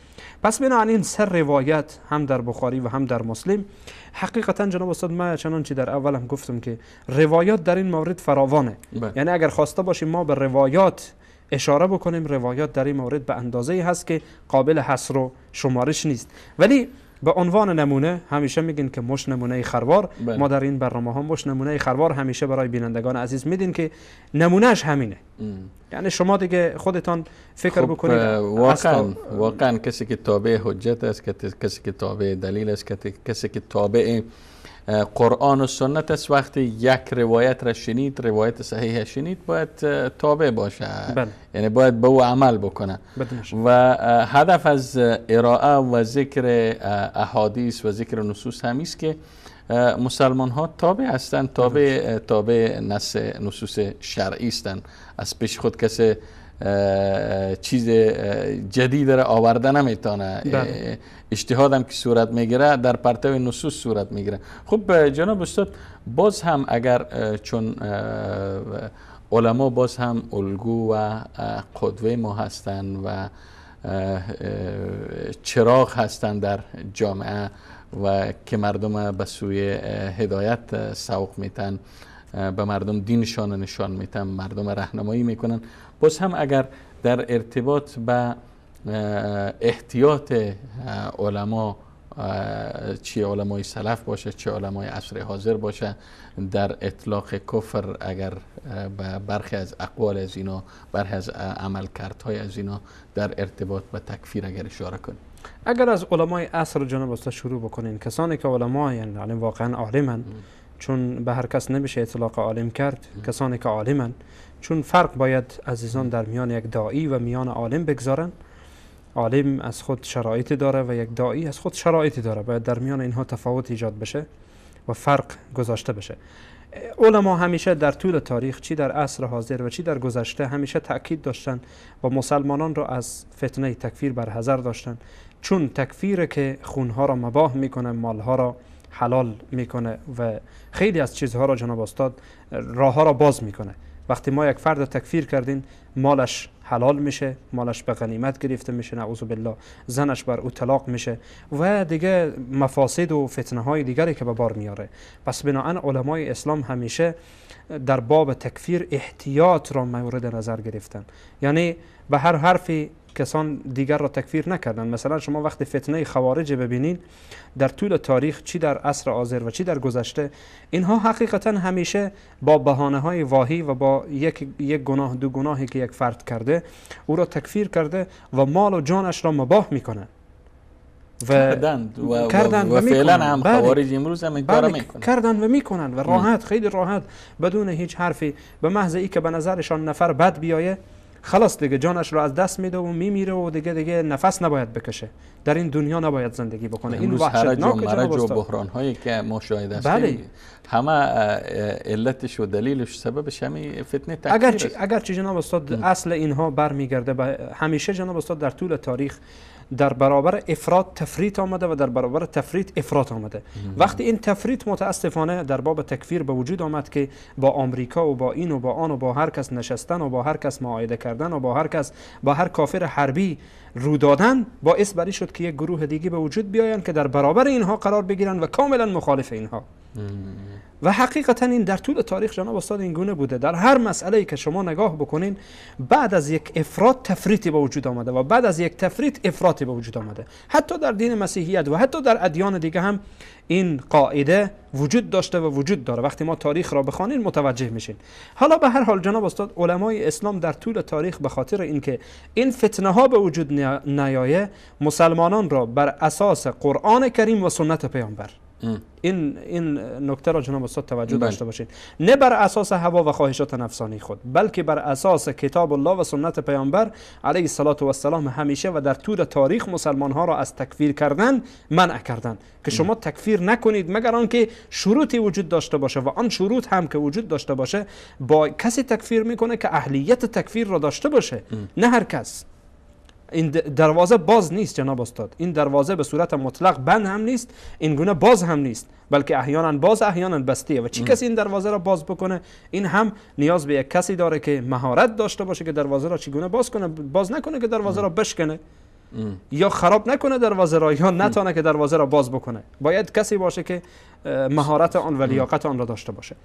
پس بنابراین این سر روایت هم در بخاری و هم در مسلم، حقیقتا جناب استاد ما چنانچه در اول هم گفتم که روایات در این مورد فراوانه. یعنی اگر خواسته باشیم ما به روایات اشاره بکنیم، روایات در این مورد به اندازه‌ای هست که قابل حصر و شمارش نیست. ولی به عنوان نمونه همیشه میگین که مش نمونه خروار. بله. ما در این برنامه ها مش نمونه خروار همیشه برای بینندگان عزیز میدین که نمونهش همینه. یعنی شما دیگه خودتان فکر بکنید. واقعا کسی که تابع حجت است، کسی که تابع دلیل است، کسی که تابع قرآن و سنت است، وقتی یک روایت را شنید، روایت صحیح شنید، باید تابع باشه. بله. یعنی باید به او عمل بکنه. و هدف از ارائه و ذکر احادیث و ذکر نصوص همیست که مسلمان ها تابع هستند، تابع نصوص شرعی هستند. از پیش خود کسی چیز جدید را آورده نمیتونه. اجتهاد هم که صورت میگیره در پرتو نصوص صورت میگیره. خب جناب استاد، باز هم اگر چون علما باز هم الگو و قدوه ما هستند و چراغ هستند در جامعه و که مردم به سوی هدایت سوق میتن، به مردم دینشان نشان میتن، مردم راهنمایی میکنن، باز هم اگر در ارتباط به احتیاط علما، چه علمای سلف باشه چه علمای عصر حاضر باشه، در اطلاق کفر اگر به برخی از اقوال از اینا، برخی از عملکردهای از اینا در ارتباط به تکفیر اگر اشاره کنیم. اگر از علمای عصر جناب استاد شروع بکنین، کسانی که علما یعنی واقعا عالمن، چون به هر کس نمیشه اطلاق عالم کرد، کسانی که عالمن، چون فرق باید عزیزان در میان یک داعی و میان عالم بگذارن. عالم از خود شرایطی داره و یک داعی از خود شرایطی داره، باید در میان اینها تفاوت ایجاد بشه و فرق گذاشته بشه. علما همیشه در طول تاریخ، چی در عصر حاضر و چی در گذشته، همیشه تاکید داشتن و مسلمانان را از فتنه تکفیر برحذر داشتن، چون تکفیر که خونها را مباح میکنه، مالها را حلال میکنه و خیلی از چیزها را جناب استاد راه ها را باز میکنه. وقتی ما یک فرد تکفیر کردیم، مالش حلال میشه، مالش به غنیمت گرفته میشه، نعوذ بالله، زنش بر او طلاق میشه و دیگه مفاسد و فتنه های دیگری که به بار میاره. پس بناهن علمای اسلام همیشه در باب تکفیر احتیاط را مورد نظر گرفتن، یعنی به هر حرفی کسان دیگر را تکفیر نکردن. مثلا شما وقتی فتنه خوارج ببینین در طول تاریخ، چی در عصر حاضر و چی در گذشته، اینها حقیقتا همیشه با بهانه های واهی و با یک گناه دو گناهی که یک فرد کرده او را تکفیر کرده و مال و جانش را مباح میکنه و کردند و فعلا هم خوارج امروز هم این کارا میکنن، کردن و میکنن و راحت، خیلی راحت، بدون هیچ حرفی، به محض ای که به نظرشان نفر بد بیایه خلاص دیگه جانش رو از دست میده و میمیره و دیگه نفس نباید بکشه، در این دنیا نباید زندگی بکنه. این وحشتناک جناب استاد. و بحران هایی که ما شاهد هستیم، بله، همه علتش و دلیلش سببش همین فتنه تکفیر. اگرچه جناب استاد اصل اینها برمیگرده به همیشه جناب استاد در طول تاریخ در برابر افراط تفریط آمده و در برابر تفریط افراط آمده. وقتی این تفریط متاسفانه در باب تکفیر به وجود آمد که با آمریکا و با این و با آن و با هر کس نشستن و با هر کس معاهده کردن و با هر کس با هر کافر حربی رو دادن، باعث بری شد که یک گروه دیگه به وجود بیاین که در برابر اینها قرار بگیرن و کاملا مخالف اینها. و حقیقتا این در طول تاریخ جناب استاد این گونه بوده. در هر مسئله‌ای که شما نگاه بکنین، بعد از یک افراط تفریطی به وجود آمده و بعد از یک تفریط افراطی به وجود آمده. حتی در دین مسیحیت و حتی در ادیان دیگه هم این قاعده وجود داشته و وجود داره. وقتی ما تاریخ را بخوانیم متوجه میشین. حالا به هر حال جناب استاد، علمای اسلام در طول تاریخ به خاطر اینکه این فتنه ها به وجود نیایه، مسلمانان را بر اساس قرآن کریم و سنت پیامبر، این نکته را جناب استاد توجه داشته باشید، نه بر اساس هوا و خواهشات نفسانی خود، بلکه بر اساس کتاب الله و سنت پیامبر علیه الصلاة والسلام همیشه و در طول تاریخ مسلمان ها را از تکفیر کردن منع کردن که شما تکفیر نکنید مگر آنکه شروطی وجود داشته باشه، و آن شروط هم که وجود داشته باشه با کسی تکفیر میکنه که اهلیت تکفیر را داشته باشه، نه هر کس. این دروازه باز نیست جناب استاد، این دروازه به صورت مطلق بند هم نیست، این گونه باز هم نیست، بلکه احیانا باز احیانا بسته. و چی کسی این دروازه را باز بکنه، این هم نیاز به یک کسی داره که مهارت داشته باشه که دروازه را چگونه باز کنه، باز نکنه که دروازه را بشکنه یا خراب نکنه دروازه را، یا نتونه که دروازه را باز بکنه. باید کسی باشه که مهارت آن و لیاقت آن را داشته باشه.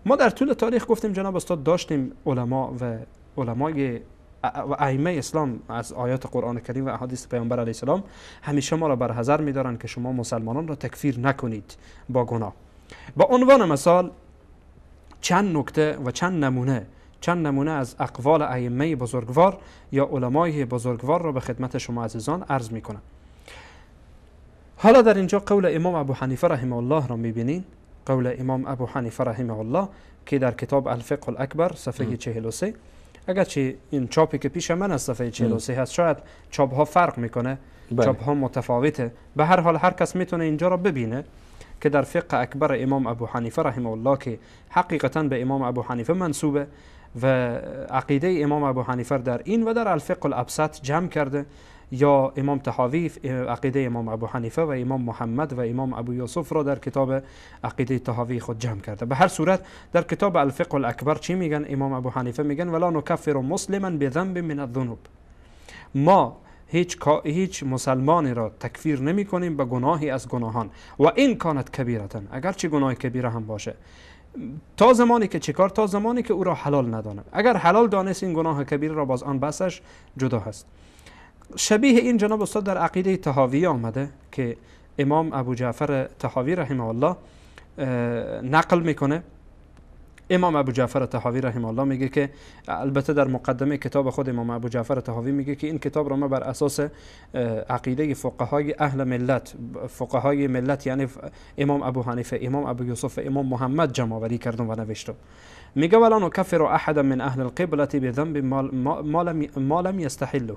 ما در طول تاریخ گفتیم جناب استاد، داشتیم علما و علمای و ائمه اسلام از آیات قرآن کریم و احادیث پیامبر علیه السلام همیشه ما را بر حذر می‌دارند که شما مسلمانان را تکفیر نکنید با گناه. با عنوان مثال چند نکته و چند نمونه از اقوال ائمه بزرگوار یا علمای بزرگوار را به خدمت شما عزیزان عرض می‌کنم. حالا در اینجا قول امام ابو حنیفه رحمه الله را می‌بینین. قول امام ابو حنیفه رحمه الله که در کتاب الفقه الاکبر صفحه 43، اگرچه این چاپی که پیش من از صفحه 43 هست، شاید چاپ ها فرق میکنه، چاپ ها متفاوته، به هر حال هر کس میتونه اینجا را ببینه که در فقه اکبر امام ابو حنیفه رحمه الله که حقیقتا به امام ابو حنیفه منسوبه و عقیده امام ابو حنیفه در این و در الفقه الابسط جمع کرده، یا امام طحاوی عقیده امام ابو حنیفه و امام محمد و امام ابو یوسف را در کتاب عقیده طحاوی خود جمع کرده. به هر صورت در کتاب الفقه الاکبر چی میگن؟ امام ابو حنیفه میگن ولا نکفر مسلما بذنب من الذنوب، ما هیچ مسلمانی را تکفیر نمی کنیم به گناهی از گناهان، و این کانت کبیرتن، اگرچه گناه کبیره هم باشه، تا زمانی که چیکار؟ تا زمانی که او را حلال ندانه. اگر حلال دانست این گناه کبیره را، باز آن بحثش جدا هست. شبیه این جناب استاد در عقیده طحاوی آمده که امام ابو جعفر طحاوی رحمه الله نقل میکنه. امام ابو جعفر طحاوی رحمه الله میگه که البته در مقدمه کتاب خود امام ابو جعفر طحاوی میگه که این کتاب را ما بر اساس عقیده فقهای اهل ملت، فقهای ملت یعنی امام ابو حنیفه، امام ابو یوسف، امام محمد جمع آوری کردم و نوشتم. میگه ولا نکفر احدا من اهل القبلة بذنب ما لم یستحله،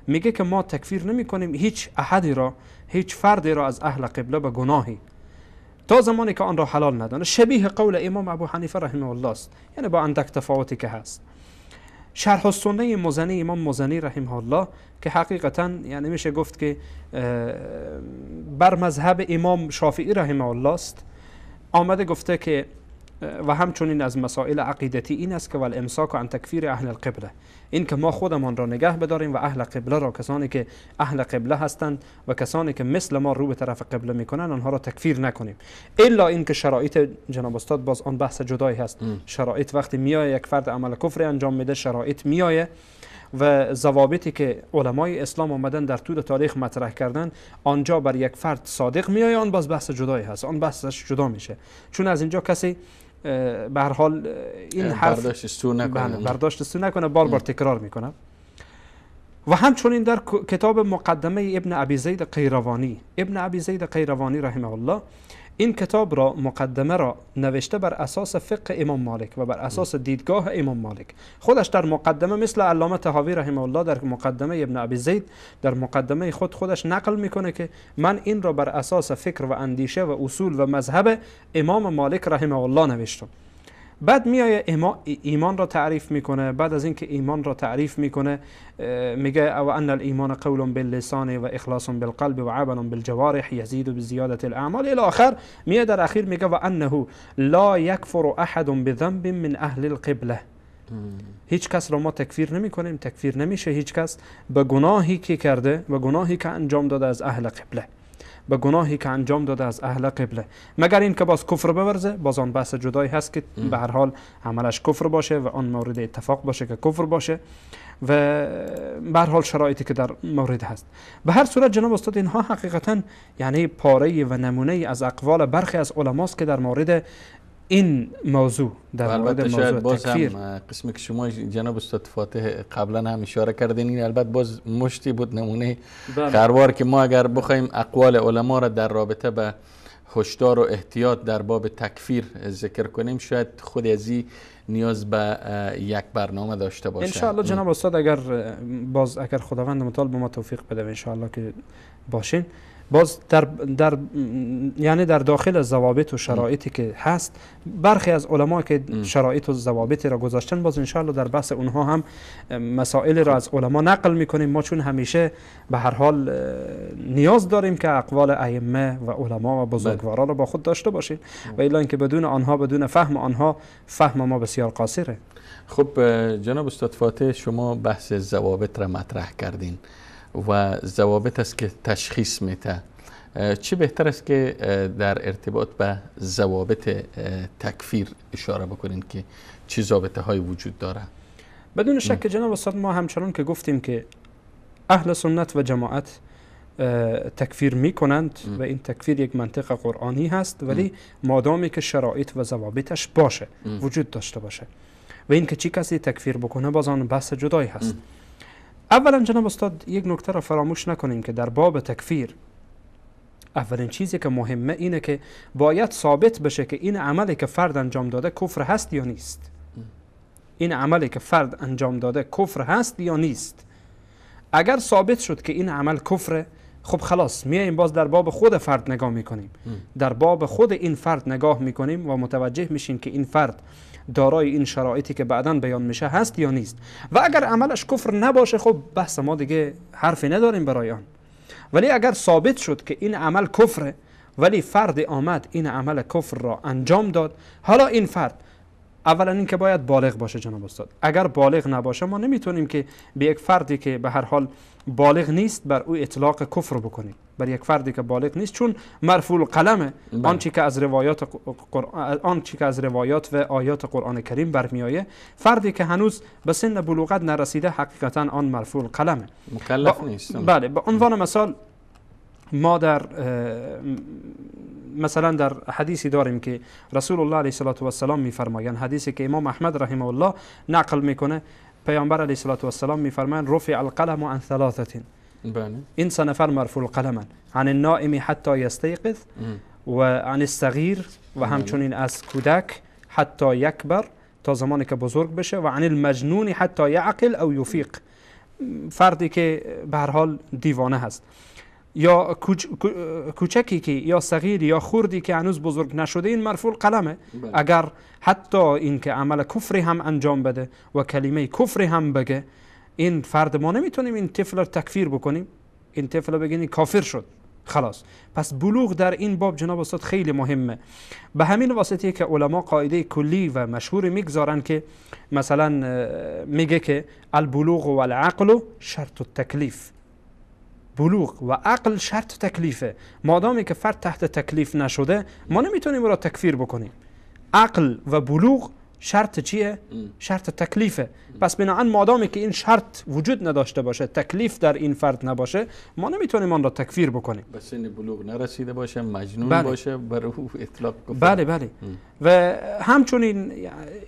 میگه که ما تکفیر نمی کنیم هیچ احدی را، هیچ فردی را از اهل قبله به گناهی تا زمانی که آن را حلال ندانه. شبیه قول امام ابو حنیفه رحمه الله است، یعنی با اندک تفاوتی که هست. شرح السنه مزنی، امام مزنی رحمه الله که حقیقتا یعنی میشه گفت که بر مذهب امام شافعی رحمه الله است، آمده گفته که و همچنین از مسائل عقیدتی این است که والامساک عن تکفیر اهل القبله، این که ما خودمان را نگه بداریم و اهل قبله را، کسانی که اهل قبله هستند و کسانی که مثل ما رو به طرف قبله میکنن، آنها را تکفیر نکنیم، الا اینکه شرایط جناب استاد باز آن بحث جدایی هست. شرایط وقتی میایه یک فرد عمل کفر انجام میده، شرایط میایه و ضوابطی که علمای اسلام آمدن در طول تاریخ مطرح کردن، آنجا بر یک فرد صادق میایه، آن باز بحث جدایی هست، آن بحثش جدا میشه، چون از اینجا کسی به هر حال این حرف برداشت سو نکنه، برداشت سو نکنه، بار بار تکرار میکنه. و همچنین در کتاب مقدمه ابن ابی زید قیروانی، ابن ابی زید قیروانی رحمه الله، این کتاب را، مقدمه را نوشته بر اساس فقه امام مالک و بر اساس دیدگاه امام مالک. خودش در مقدمه مثل علامه طحاوی رحمه الله در مقدمه ابن ابی زید در مقدمه خودش نقل میکنه که من این را بر اساس فکر و اندیشه و اصول و مذهب امام مالک رحمه الله نوشتم. بعد میایه ایمان را تعریف میکنه. بعد از اینکه ایمان را تعریف میکنه میگه او ان الایمان قول باللسان و اخلاص بالقلب و عمل بالجوارح یزید بزیادة الاعمال الی آخر. میاد در اخیر میگه و انه لا یکفر احد بذنب من اهل القبله. هیچ کس را ما تکفیر نمی کنیم، تکفیر نمیشه هیچ کس به گناهی که کرده و گناهی که انجام داده از اهل قبله، به گناهی که انجام داده از اهل قبله، مگر این که باز کفر بورزه. باز آن بحث جدایی هست که به هر حال عملش کفر باشه و آن مورد اتفاق باشه که کفر باشه و به هر حال شرایطی که در مورد هست. به هر صورت جناب استاد اینها حقیقتا یعنی پاره و نمونه از اقوال برخی از علماست که در مورد این موضوع، در مورد موضوع باز تکفیر هم قسمی که شما جناب استاد فاتح قبلا هم اشاره کردین، این البته باز مشتی بود نمونه خروار که ما اگر بخوایم اقوال علما را در رابطه به هشدار و احتیاط در باب تکفیر ذکر کنیم، شاید خود از این نیاز به یک برنامه داشته باشه. انشاءالله جناب استاد اگر باز اگر خداوند متعال به ما توفیق بده انشاءالله که باشین، باز در یعنی در داخل ضوابط و شرایطی که هست برخی از علما که شرایط و ضوابط را گذاشتن، باز انشاءالله در بحث اونها هم مسائل را از علما نقل میکنیم. ما چون همیشه به هر حال نیاز داریم که اقوال ائمه و علما و بزرگواران را با خود داشته باشیم و الا اینکه بدون آنها، بدون فهم آنها، فهم ما بسیار قاصره. خب جناب استاد فاتح، شما بحث ضوابط را مطرح کردین و ضوابط است که تشخیص میده. چه بهتر است که در ارتباط به ضوابط تکفیر اشاره بکنین که چه ضابطه های وجود داره؟ بدون شک جناب استاد ما همچنان که گفتیم که اهل سنت و جماعت تکفیر میکنند و این تکفیر یک منطق قرآنی هست، ولی مادامی که شرایط و ضوابطش باشه، وجود داشته باشه و این که چی کسی تکفیر بکنه باز آن بحث جدایی هست. اولا جناب استاد یک نکته را فراموش نکنیم که در باب تکفیر اولین چیزی که مهمه اینه که باید ثابت بشه که این عملی که فرد انجام داده کفر هست یا نیست. این عملی که فرد انجام داده کفر هست یا نیست. اگر ثابت شد که این عمل کفره، خب خلاص میایم باز در باب خود فرد نگاه میکنیم، در باب خود این فرد نگاه میکنیم و متوجه میشیم که این فرد دارای این شرایطی که بعداً بیان میشه هست یا نیست. و اگر عملش کفر نباشه خب بحث ما دیگه حرفی نداریم برای آن. ولی اگر ثابت شد که این عمل کفره ولی فرد آمد این عمل کفر را انجام داد، حالا این فرد اولا این که باید بالغ باشه جناب استاد. اگر بالغ نباشه ما نمیتونیم که به یک فردی که به هر حال بالغ نیست بر او اطلاق کفر بکنیم، بر یک فردی که بالغ نیست، چون مرفوع القلمه. آنچه که از روایات آنچه که از روایات و آیات قرآن کریم برمیآیه، فردی که هنوز به سن بلوغت نرسیده حقیقتا آن مرفوع القلمه، مکلف نیست. بله، به عنوان مثال ما در مثلا در حدیثی داریم که رسول الله علیه الصلاة والسلام میفرمایند، حدیثی که امام احمد رحمه الله نقل میکنه، پیامبر علیه الصلاة والسلام میفرمایند رفع القلم عن ثلاثه. بله. این سه نفر مرفوع القلمن، عن النائم حتی یستیقظ و عن الصغیر و همچنین از کودک حتی یکبر تا زمانی که بزرگ بشه، و عن المجنون حتی یعقل او یفیق، فردی که به هر حال دیوانه هست یا کوچکی که یا صغیر یا خردی که هنوز بزرگ نشده، این مرفوع قلمه. اگر حتی این که عمل کفری هم انجام بده و کلمه کفری هم بگه، این فرد ما نمیتونیم این طفل رو تکفیر بکنیم، این طفل رو بگیم کافر شد خلاص. پس بلوغ در این باب جناب استاد خیلی مهمه. به همین واسطه که علما قاعده کلی و مشهور میگذارن که مثلا میگه که البلوغ و العقل شرط التکلیف. بلوغ و عقل شرط تکلیفه. مادامی که فرد تحت تکلیف نشده ما نمیتونیم او را تکفیر بکنیم. عقل و بلوغ شرط چیه؟ شرط تکلیفه. پس بنابراین مادامی که این شرط وجود نداشته باشه، تکلیف در این فرد نباشه، ما نمیتونیم آن را تکفیر بکنیم. بس این بلوغ نرسیده باشه، مجنون بله. باشه، بر او اطلاق کفر. بله بله. و همچنین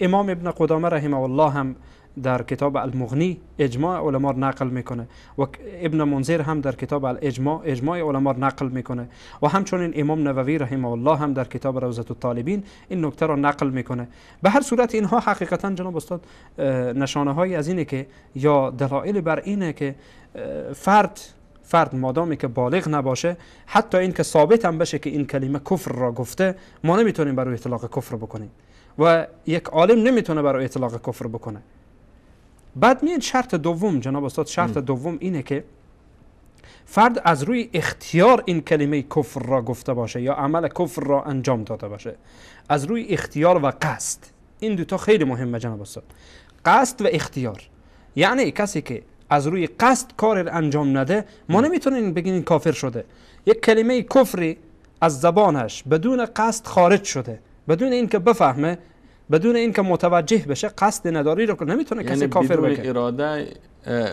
امام ابن قدامه رحمه الله هم در کتاب المغنی اجماع علما نقل میکنه و ابن منذر هم در کتاب الاجماع اجماع علما نقل میکنه و همچنین امام نووی رحمه الله هم در کتاب روضة الطالبین این نکته را نقل میکنه. به هر صورت اینها حقیقتا جناب استاد نشانه های از اینه که یا دلایل بر اینه که فرد مادامی که بالغ نباشه، حتی این که ثابت هم بشه که این کلمه کفر را گفته، ما نمیتونیم برای اطلاق کفر بکنیم و یک عالم نمیتونه برای اطلاق کفر بکنه. بعد میاد شرط دوم جناب استاد، شرط دوم اینه که فرد از روی اختیار این کلمه کفر را گفته باشه یا عمل کفر را انجام داده باشه، از روی اختیار و قصد. این دوتا خیلی مهمه جناب استاد، قصد و اختیار. یعنی کسی که از روی قصد کار انجام نده، ما نمیتونیم بگیم این کافر شده. یک کلمه کفری از زبانش بدون قصد خارج شده، بدون اینکه بفهمه، بدون اینکه متوجه بشه، قصد نداری رو نمیتونه کسی کافر بگه. یعنی بدون اراده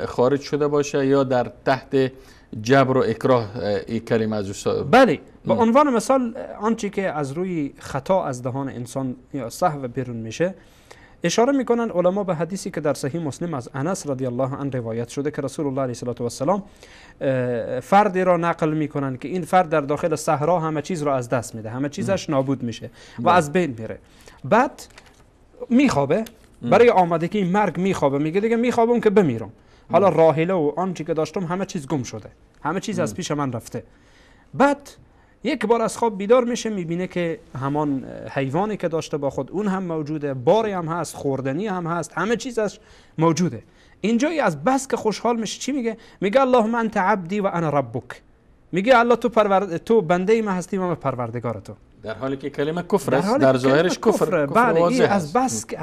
خارج شده باشه یا در تحت جبر و اکراه این کلمه از او. بله، به عنوان مثال آنچه که از روی خطا از دهان انسان یا سهو بیرون میشه، اشاره میکنن علما به حدیثی که در صحیح مسلم از انس رضی الله عنه روایت شده که رسول الله علیه الصلاة والسلام فردی را نقل میکنن که این فرد در داخل صحرا همه چیز را از دست میده، همه چیزش نابود میشه و از بین میره. بعد میخوابه، برای آمادگی مرگ میخوابه، میگه دیگه میخوابم که بمیرم، حالا راحله و آنچه که داشتم همه چیز گم شده، همه چیز از پیش من رفته. بعد یک بار از خواب بیدار میشه، میبینه که همان حیوانی که داشته با خود اون هم موجوده، باری هم هست، خوردنی هم هست، همه چیزش موجوده. اینجایی از بس که خوشحال میشه چی میگه؟ میگه اللهم انت عبدی و انا ربک. میگه الله تو بنده من هستی و من پروردگار تو. در حالی که کلمه کفر است، در ظاهرش کفر. بله، از بس که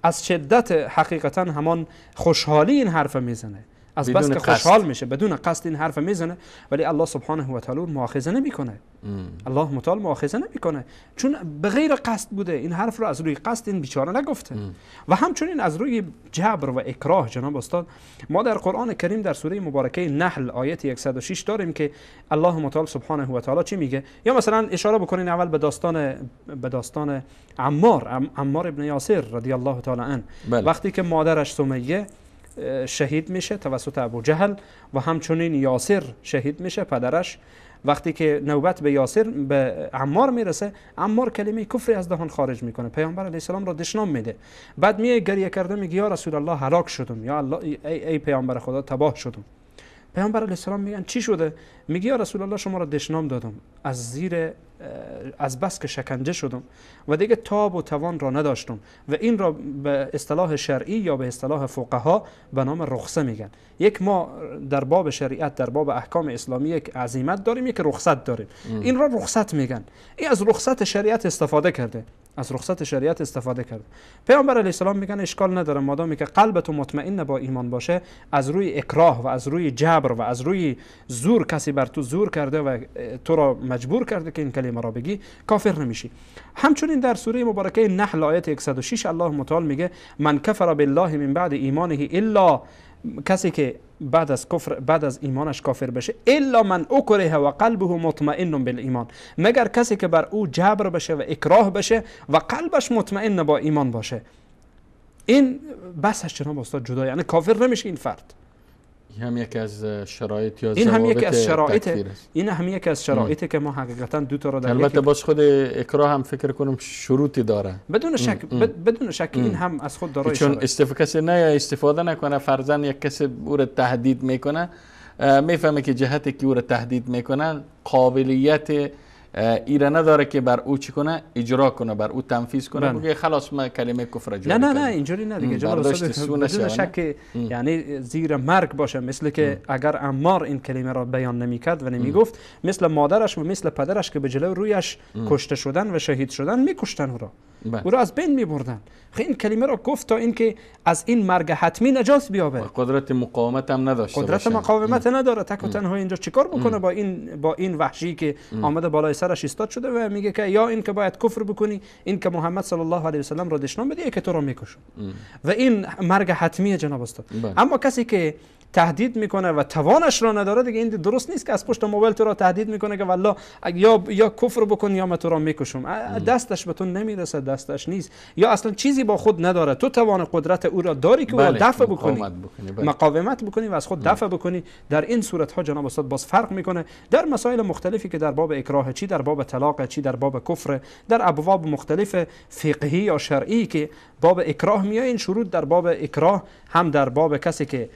از شدت حقیقتا همان خوشحالی این حرف میزنه، از بس که خوشحال میشه بدون قصد این حرف میزنه، ولی الله سبحانه و تعالی مؤاخذه نمیکنه. الله متعال مؤاخذه نمیکنه، چون به غیر قصد بوده، این حرف رو از روی قصد این بیچاره نگفته. و همچنین از روی جبر و اکراه جناب استاد، ما در قرآن کریم در سوره مبارکه نحل آیت 106 داریم که الله متعال سبحانه و تعالی چی میگه؟ یا مثلا اشاره بکنین اول به داستان عمار ابن یاسر رضی الله تعالی عنه. وقتی که مادرش سمیه شهید میشه توسط ابو جهل و همچنین یاسر شهید میشه پدرش، وقتی که نوبت به یاسر به عمار میرسه، عمار کلمه کفری از دهان خارج میکنه، پیامبر علیه السلام را دشنام میده. بعد میه گریه کرده میگه یا رسول الله هلاک شدم، یا الله ای پیامبر خدا تباه شدم. پیامبر علیه السلام میگن چی شده؟ میگه یا رسول الله شما را دشنام دادم، از زیر از بس که شکنجه شدم و دیگه تاب و توان را نداشتم. و این را به اصطلاح شرعی یا به اصطلاح فقها به نام رخصه میگن. یک ما در باب شریعت، در باب احکام اسلامی یک عزیمت داریم، یک رخصت داریم. این را رخصت میگن. این از رخصت شریعت استفاده کرده، از رخصت شریعت استفاده کرده. پیامبر علیه السلام میگن اشکال نداره، مادامی که قلب تو مطمئن با ایمان باشه، از روی اکراه و از روی جبر و از روی زور کسی بر تو زور کرده و تو را مجبور کرده که این کلمه را بگی، کافر نمیشی. همچنین در سوره مبارکه نحل آیت 106 الله متعال میگه من کفر بالله من بعد ایمانه الا، کسی که بعد از کفر، بعد از ایمانش کافر بشه، الا من اکره و قلبه مطمئن بالایمان، مگر کسی که بر او جبر بشه و اکراه بشه و قلبش مطمئن با ایمان باشه. این بحثش جناب استاد جدا، یعنی کافر نمیشه این فرد. این هم یکی از شرایط یا این هم یکی از شرایط، این هم یکی از شرایطی که ما حقیقتا دو تا را در البته باز خود اکراه هم فکر کنم شروطی داره، بدون شک. بدون شک این هم از خود دارای چون کسی نه استفاده نکنه، فرضاً یک کسی او را تهدید میکنه، میفهمه که جهتی که او را تهدید میکنه قابلیت ایره نداره که بر او چی کنه، اجرا کنه، بر او تنفیذ کنه، بگه خلاص ما کلمه کفر جاری. نه نه نه اینجوری نه دیگه جناب استاد، بدون شک یعنی زیر مرگ باشه، مثل که اگر عمار این کلمه را بیان نمیکرد و نمیگفت، مثل مادرش و مثل پدرش که به جلو رویش کشته شدن و شهید شدن، میکشتن او را، او را از بین میبردن. خب این کلمه را گفت تا اینکه از این مرگ حتمی نجات بیابه. قدرت مقاومت هم نداشته، قدرت مقاومت نداره، تک و تنها اینجا چیکار بکنه با این وحشی که آمده بالای سرش ایستاد شده و میگه که یا این که باید کفر بکنی، این که محمد صلی الله علیه و سلم را دشنام بدی، که تو را میکشم. و این مرگ حتمیه جناب استاد. اما کسی که تهدید میکنه و توانش را نداره، دیگه این درست نیست که از پشت موبایل تو را تهدید میکنه که والله یا کفر بکن یا من تو را میکشم. دستش به تو نمیرسه، دستش نیست، یا اصلا چیزی با خود نداره. تو توان قدرت او را داری که او را دفع بکنی، مقاومت بکنی و از خود دفع بکنی. در این صورت ها جناب استاد باز فرق میکنه در مسائل مختلفی که در باب اکراه، چی در باب طلاق، چی در باب کفر، در ابواب مختلف فقهی یا شرعی که باب اکراه میاد، این شروط در باب اکراه هم در باب کسی که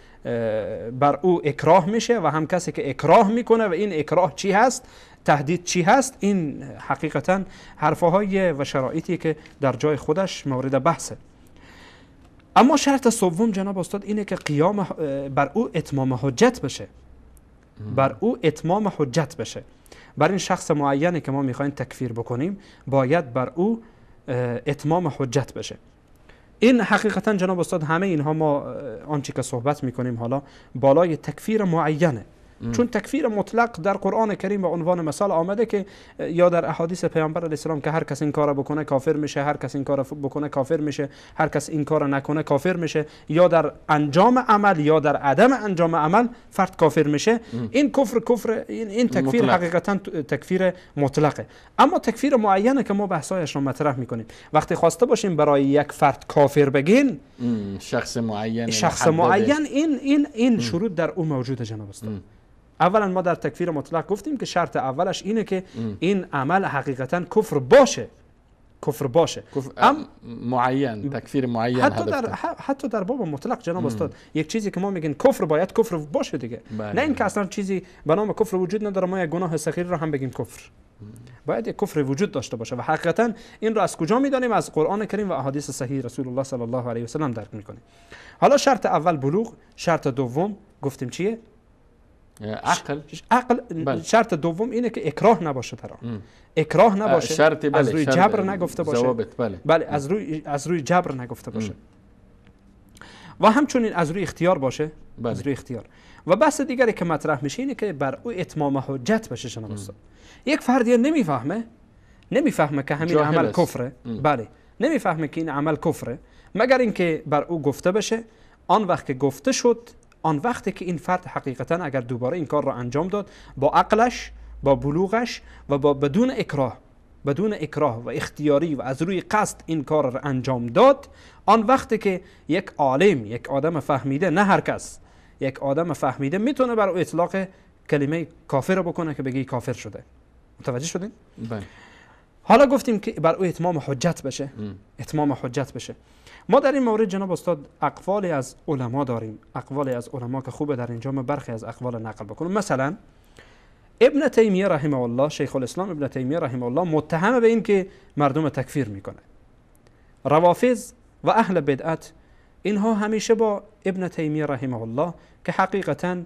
بر او اکراه میشه و هم کسی که اکراه میکنه و این اکراه چی هست، تهدید چی هست، این حقیقتا حرفهای و شرایطی که در جای خودش مورد بحثه. اما شرط سوم جناب استاد اینه که قیام بر او اتمام حجت بشه، بر او اتمام حجت بشه. بر این شخص معینی که ما میخوایم تکفیر بکنیم باید بر او اتمام حجت بشه. این حقیقتا جناب استاد همه اینها ما آنچه که صحبت میکنیم حالا بالای تکفیر معینه، چون تکفیر مطلق در قرآن کریم به عنوان مثال آمده که یا در احادیث پیامبر علیه السلام که هر کس این کار بکنه کافر میشه، هر کس این کار بکنه کافر میشه، هر کس این کار نکنه کافر میشه، یا در انجام عمل یا در عدم انجام عمل فرد کافر میشه. این کفر این تکفیر مطلق. حقیقتا تکفیر مطلقه. اما تکفیر معینه که ما بحثایش رو مطرح میکنیم، وقتی خواسته باشیم برای یک فرد کافر بگین، شخص معین، شخص معین، این شروط در او موجوده جناب استاد. اولا ما در تکفیر مطلق گفتیم که شرط اولش اینه که این عمل حقیقتا کفر باشه، کفر باشه، معین، تکفیر معین. حتی در باب مطلق جناب استاد یک چیزی که ما میگیم کفر باید کفر باشه دیگه، نه اینکه اصلا چیزی به نام کفر وجود نداره ما یک گناه صغیر رو هم بگیم کفر. باید یک کفر وجود داشته باشه و حقیقتا این رو از کجا میدانیم؟ از قرآن کریم و احادیث صحیح رسول الله صلی الله علیه و سلم درک میکنیم. حالا شرط اول بلوغ، شرط دوم گفتیم چیه؟ عقل. بله. شرط دوم اینه که اکراه نباشه در آن، اکراه نباشه، شرط بله، از روی جبر نگفته باشه، ضوابط بله. بله، از روی جبر نگفته باشه و همچنین از روی اختیار باشه، بله. از روی اختیار. و بحث دیگری که مطرح میشه اینه که بر او اتمام حجت باشه جناب استاد. یک فردی نمیفهمه که همین عمل کفره، بله، نمیفهمه که این عمل کفره، مگر اینکه بر او گفته بشه. آن وقت که گفته شد، آن وقتی که این فرد حقیقتا اگر دوباره این کار را انجام داد با عقلش، با بلوغش و با بدون اکراه و اختیاری و از روی قصد این کار را انجام داد، آن وقتی که یک عالم، یک آدم فهمیده، نه هر کس، یک آدم فهمیده میتونه بر او اطلاق کلمه کافر بکنه که بگی کافر شده. متوجه شدین؟ بله. حالا گفتیم که بر او اتمام حجت بشه، اتمام حجت بشه. ما در این مورد جناب استاد اقوالی از علما داریم، اقوالی از علما که خوبه در اینجا ما برخی از اقوال نقل بکنم. مثلا ابن تیمیه رحمه الله، شیخ الاسلام ابن تیمیه رحمه الله متهم به این که مردم تکفیر میکنه. روافض و اهل بدعت اینها همیشه با ابن تیمیه رحمه الله که حقیقتا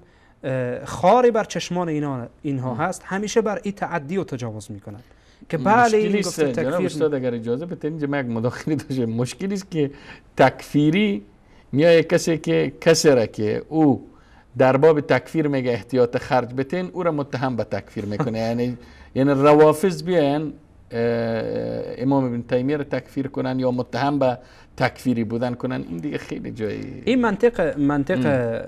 خاری بر چشمان اینها هست، همیشه بر این تعدی و تجاوز میکنن که بله این گفته تکفیر. استاد اگر اجازه بدین اینجا من یک مداخله داشتم. مشکلی است که تکفیری میای کسی که کسی را که او در باب تکفیر میگه احتیاط خرج بتین، او را متهم به تکفیر میکنه. یعنی روافض بیان امام ابن تیمیه را تکفیر کنن یا متهم به تکفیری بودن کنن، این دیگه خیلی جایی این منطق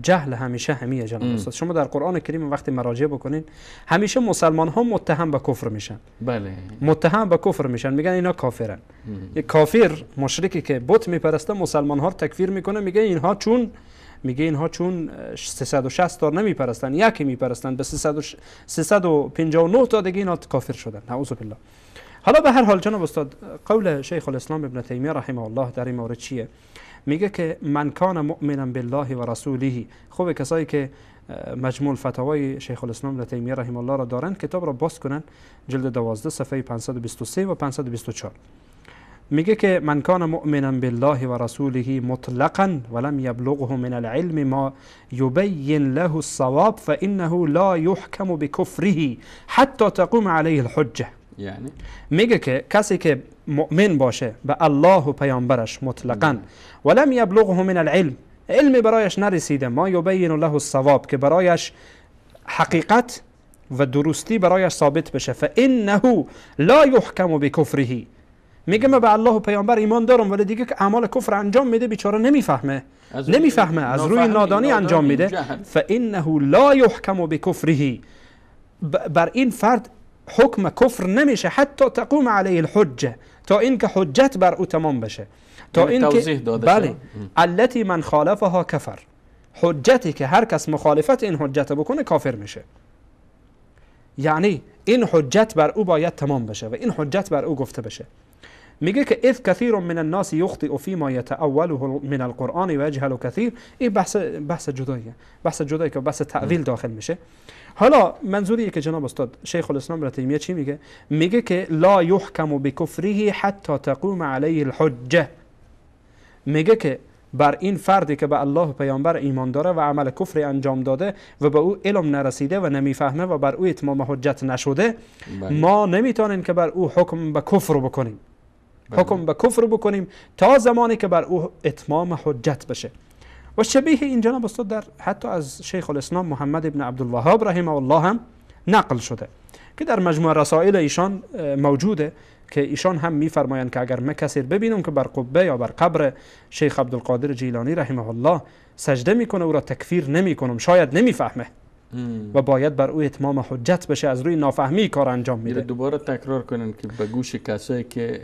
جهل همیشه همیه جناب استاد. شما در قرآن کریم وقتی مراجعه بکنین همیشه مسلمان ها متهم به کفر میشن. بله، متهم به کفر میشن، میگن اینا کافرن. یک کافر مشرکی که بت میپرسته مسلمان ها رو تکفیر میکنه، میگه اینها چون 360 تا نمیپرستن، یکی میپرستن، به 359 تا دیگه اینا کافر شدن، نعوذ بالله. حالا به هر حال جناب استاد قول شیخ الاسلام ابن تیمیه رحمه الله در این مورد چیه؟ میگه که من کان مؤمنا بالله و رسوله. خوب کسایی که مجموع فتاوای شیخ الاسلام ابن تیمیه رحمه الله را دارن کتاب را باز کنن، جلد 12 صفحه 523 و 524. میگه که من کان مؤمنا بالله و رسوله مطلقا ولم یبلغه من العلم ما یبین له الصواب فانه لا يحكم بكفره حتى تقوم عليه الحجه. یعنی میگه که کسی که مؤمن باشه به الله و پیامبرش مطلقا ولم یبلغه من العلم، علم برایش نرسیده، ما یبین له الصواب، که برایش حقیقت و درستی برایش ثابت بشه، فانه لا يحكم بكفره، میگه من به الله و پیامبر ایمان دارم، ولی دیگه که اعمال کفر انجام میده بیچاره نمیفهمه، نمیفهمه، از روی نادانی انجام میده. فانه لا يحكم بكفره، بر این فرد حکم کفر نمیشه حتی تقوم علیه الحجه، تا اینکه حجت بر او تمام بشه، تا اینکه بله التي من خالفها کفر، حجتی که هر کس مخالفت این حجت بکنه کافر میشه. یعنی این حجت بر او باید تمام بشه و این حجت بر او گفته بشه. میگه که اذ كثير من الناس يخطئ فيما يتأوله من القرآن ويجهل كثير. این بحث جداییه، بحث جدایی که بحث تأویل داخل میشه. حالا منظوریه که جناب استاد شیخ الاسلام ابن تیمیه چی میگه؟ میگه که لا يحكم بكفره حتى تقوم عليه الحجه. میگه که بر این فردی که به الله و پیامبر ایمان داره و عمل کفری انجام داده و به او علم نرسیده و نمیفهمه و بر او اتمام حجت نشده، ما نمیتونیم که بر او حکم به کفر بکنیم. حکم به کفر بکنیم تا زمانی که بر او اتمام حجت بشه. و شبیه این جناب استاد در حتی از شیخ الاسلام محمد ابن عبدالوهاب رحمه الله هم نقل شده که در مجموعه رسائل ایشان موجوده که ایشان هم میفرمایند که اگر من کسی ببینم که بر قبه یا بر قبر شیخ عبدالقادر جیلانی رحمه الله سجده میکنه او را تکفیر نمیکنم، شاید نمیفهمه و باید بر او اتمام حجت بشه، از روی نافهمی کار انجام میده. دوباره تکرار کنن که به گوش کسایی که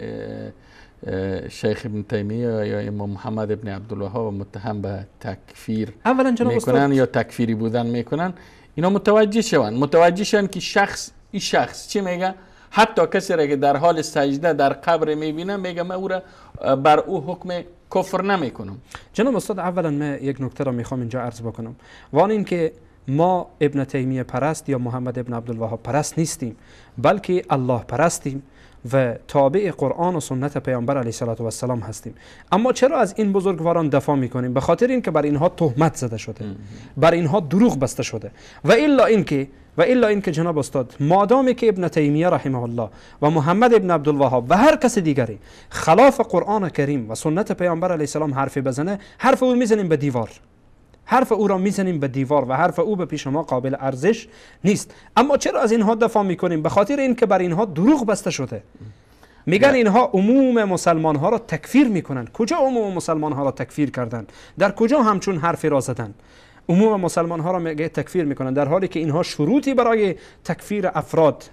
شیخ ابن تیمیه یا امام محمد ابن عبدالوهاب متهم به تکفیر میکنن یا تکفیری بودن میکنن، اینا متوجه شون، متوجه شون که شخص این شخص چی میگه. حتی کسی را که در حال سجده در قبر میبینه میگه من او را بر او حکم کفر نمیکنم. جناب استاد اولا من یک نکته را میخوام اینجا عرض بکنم و آن این که ما ابن تیمیه پرست یا محمد ابن عبدالوهاب پرست نیستیم، بلکه الله پرستیم و تابع قرآن و سنت پیامبر علیه الصلاة والسلام هستیم. اما چرا از این بزرگواران دفاع میکنیم؟ به خاطر اینکه بر اینها تهمت زده شده، بر اینها دروغ بسته شده. و الا اینکه جناب استاد مادامی که ابن تیمیه رحمه الله و محمد ابن عبدالوهاب و هر کس دیگری خلاف قرآن کریم و سنت پیامبر علیه السلام حرفی بزنه، حرف او میزنیم به دیوار، حرف او را میزنیم به دیوار و حرف او به پیش ما قابل ارزش نیست. اما چرا از اینها دفاع میکنیم؟ به خاطر اینکه بر اینها دروغ بسته شده. میگن اینها عموم مسلمان ها را تکفیر میکنن. کجا عموم مسلمان ها را تکفیر کردن؟ در کجا همچون حرفی را زدن؟ عموم مسلمان ها را میگه تکفیر میکنن، در حالی که اینها شروطی برای تکفیر افراد،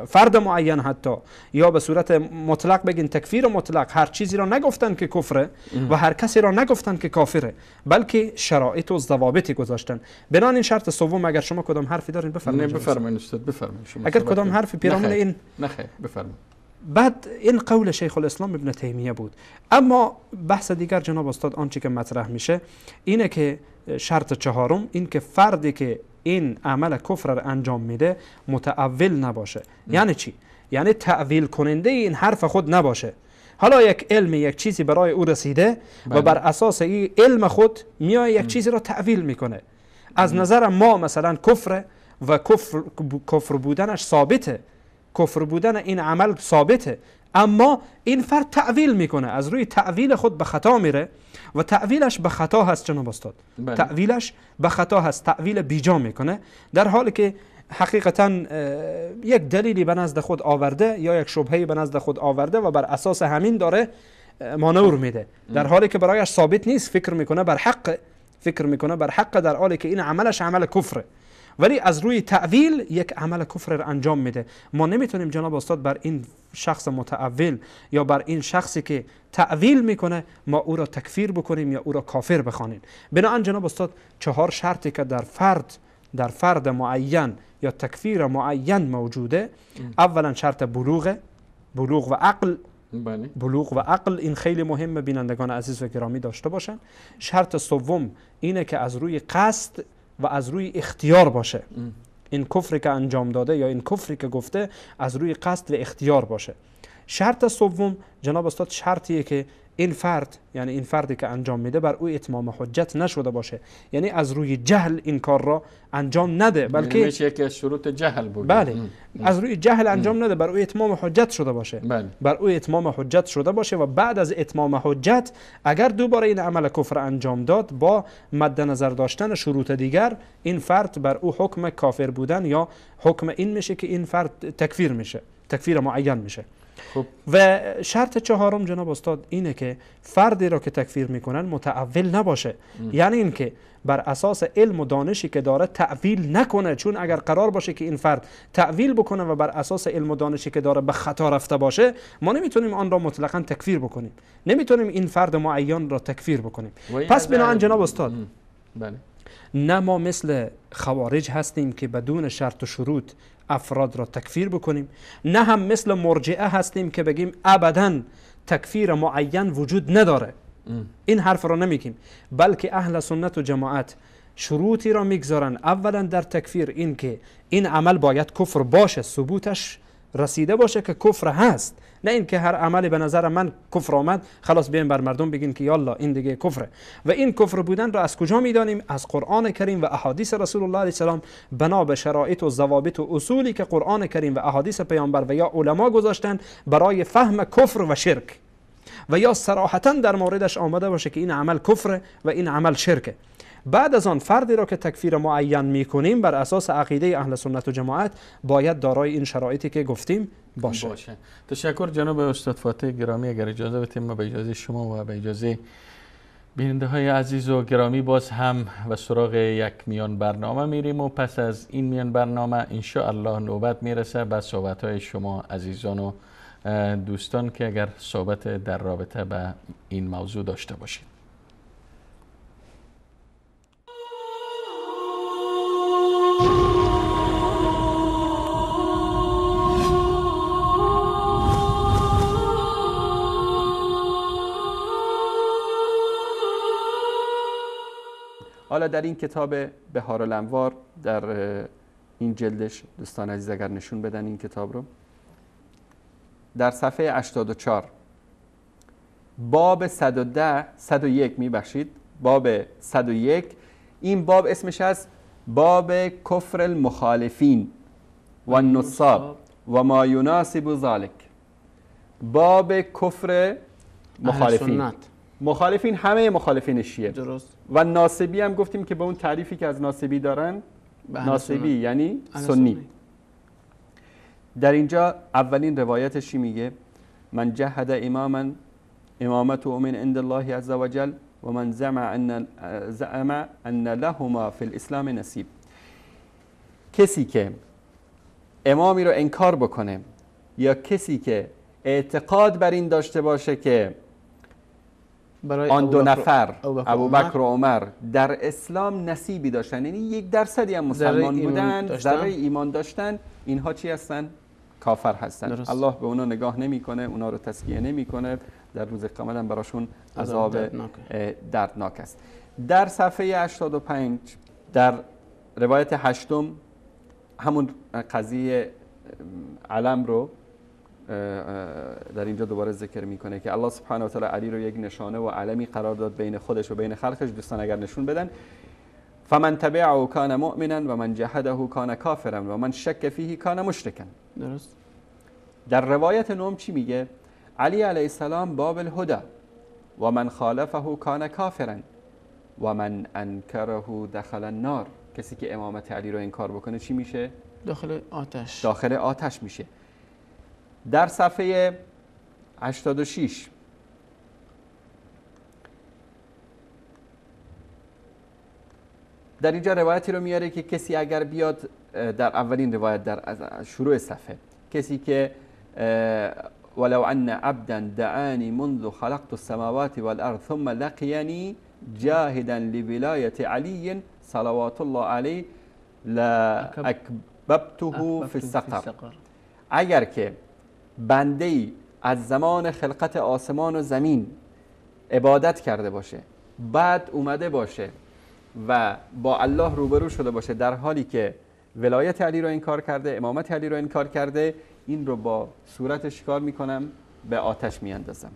فرد معین حتی یا به صورت مطلق بگین تکفیر مطلق، هر چیزی را نگفتن که کفره و هر کسی را نگفتن که کافره، بلکه شرایط و ضوابطی گذاشتن. بنان این شرط سوم، اگر شما کدام حرفی دارین بفرمایید. نه بفرمایید استاد، بفرمایید شما. اگر کدام حرفی پیرامون این، نه خیر بفرمایید. بعد این قول شیخ الاسلام ابن تیمیه بود. اما بحث دیگر جناب استاد آنچه که مطرح میشه اینه که شرط چهارم این که فردی که این عمل کفر را انجام میده متأول نباشه. یعنی چی؟ یعنی تأویل کننده این حرف خود نباشه. حالا یک علم، یک چیزی برای او رسیده و بر اساس این علم خود میای یک چیزی را تأویل میکنه. از نظر ما مثلا کفر و کفر بودنش ثابته، کفر بودن این عمل ثابته، اما این فرد تأویل میکنه، از روی تأویل خود به خطا میره و تأویلش به خطا هست جناب استاد. تأویلش به خطا هست، تأویل بیجا میکنه، در حالی که حقیقتا یک دلیلی به نزد خود آورده یا یک شبهه‌ای به نزد خود آورده و بر اساس همین داره مانور میده، در حالی که برایش ثابت نیست، فکر میکنه بر حق، فکر میکنه بر حق، در حالی که این عملش عمل کفره، ولی از روی تأویل یک عمل کفر را انجام میده. ما نمیتونیم جناب استاد بر این شخص متأول یا بر این شخصی که تأویل میکنه ما او را تکفیر بکنیم یا او را کافر بخوانیم. بنابراین جناب استاد چهار شرطی که در فرد معین یا تکفیر معین موجوده، اولا شرط بلوغ و عقل. بلوغ و عقل این خیلی مهمه، بینندگان عزیز و گرامی داشته باشن. شرط سوم اینه که از روی قصد و از روی اختیار باشه. این کفری که انجام داده یا این کفری که گفته از روی قصد و اختیار باشه. شرط سوم جناب استاد شرطیه که این فرد، یعنی این فردی که انجام میده بر او اتمام حجت نشده باشه، یعنی از روی جهل این کار را انجام نده، بلکه یعنی یکی از شروط جهل بود. بله، از روی جهل انجام نده، بر او اتمام حجت شده باشه. بله. بر او اتمام حجت شده باشه و بعد از اتمام حجت اگر دوباره این عمل کفر انجام داد با مد نظر داشتن شروط دیگر، این فرد بر او حکم کافر بودن یا حکم این میشه که این فرد تکفیر میشه، تکفیر معین میشه. خب. و شرط چهارم جناب استاد اینه که فردی را که تکفیر میکنن متأول نباشه. یعنی اینکه بر اساس علم و دانشی که داره تأویل نکنه، چون اگر قرار باشه که این فرد تأویل بکنه و بر اساس علم و دانشی که داره به خطا رفته باشه، ما نمیتونیم آن را مطلقاً تکفیر بکنیم، نمیتونیم این فرد معین را تکفیر بکنیم. پس بنابراین جناب استاد بله، نه ما مثل خوارج هستیم که بدون شرط و شروط افراد را تکفیر بکنیم، نه هم مثل مرجئه هستیم که بگیم ابداً تکفیر معین وجود نداره. این حرف را نمیگیم، بلکه اهل سنت و جماعت شروطی را میگذارن. اولا در تکفیر این که این عمل باید کفر باشه، ثبوتش رسیده باشه که کفر هست، نه اینکه هر عملی به نظر من کفر آمد خلاص بیایم بر مردم بگین که یالا این دیگه کفره. و این کفر بودن را از کجا میدانیم؟ از قرآن کریم و احادیث رسول الله علیه السلام، بنا به شرایط و ضوابط و اصولی که قرآن کریم و احادیث پیامبر و یا علما گذاشتن برای فهم کفر و شرک، و یا صراحتا در موردش آمده باشه که این عمل کفره و این عمل شرکه. بعد از آن فردی را که تکفیر معین میکنیم بر اساس عقیده اهل سنت و جماعت باید دارای این شرایطی که گفتیم باشه. تشکر جناب استاد فاتح گرامی. اگر اجازه بدیم ما به اجازه شما و به اجازه بیننده های عزیز و گرامی باز هم و سراغ یک میان برنامه میریم و پس از این میان برنامه ان شاء الله نوبت میرسه به صحبت های شما عزیزان و دوستان که اگر صحبت در رابطه به این موضوع داشته باشید. حالا در این کتاب بحار الانوار در این جلدش دوستان عزیز اگر نشون بدن این کتاب رو، در صفحه 84 باب 110 101 میبخشید باب 101، این باب اسمش هست باب کفر المخالفین و النصاب و ما یناسب ذلک. باب کفر مخالفین، مخالفین همه مخالفین شیعه، درست. و ناصبی هم گفتیم که به اون تعریفی که از ناصبی دارن، ناصبی یعنی سنی. در اینجا اولین روایتش میگه من جحد اماما امامته من عند الله عز وجل و من زعم ان لهما فی الاسلام نصیب. کسی که امامی رو انکار بکنه یا کسی که اعتقاد بر این داشته باشه که برای آن دو نفر ابوبکر و عمر در اسلام نصیبی داشتن، یعنی 1% هم مسلمان بودن، ذره ایمان داشتن، اینها چی هستن؟ کافر هستن. درست. الله به اونا نگاه نمیکنه، اونا رو تزکیه نمیکنه، در روز قیامت هم براشون عذاب دردناک است. در صفحه 85 در روایت هشتم همون قضیه علم رو در اینجا دوباره ذکر میکنه که الله سبحانه و تعالی علی رو یک نشانه و علمی قرار داد بین خودش و بین خلقش. دوستان اگر نشون بدن، فمن تبعه کان مؤمنا و من جحده کان کافرا و من شک فیه کان مشرکا. درست. در روایت نهم چی میگه؟ علی علیه السلام باب الهدى و من خالفه کان کافرا و من انکره دخل النار. کسی که امامت علی رو انکار بکنه چی میشه؟ داخل آتش. داخل آتش میشه. در صفحه 86 در اینجا روایتی رو میاره که کسی اگر بیاد، در اولین روایت در شروع صفحه، کسی که ولو ان عبدا دعانی منذ خلقت السماوات والارض ثم لقینی جاهدا لولایت علی صلوات الله علیه لاکببته فی السقر. اگر که بنده ای از زمان خلقت آسمان و زمین عبادت کرده باشه، بعد اومده باشه و با الله روبرو شده باشه در حالی که ولایت علی رو انکار کرده، امامت علی رو انکار کرده، این رو با صورت شکار میکنم، به آتش میاندازم.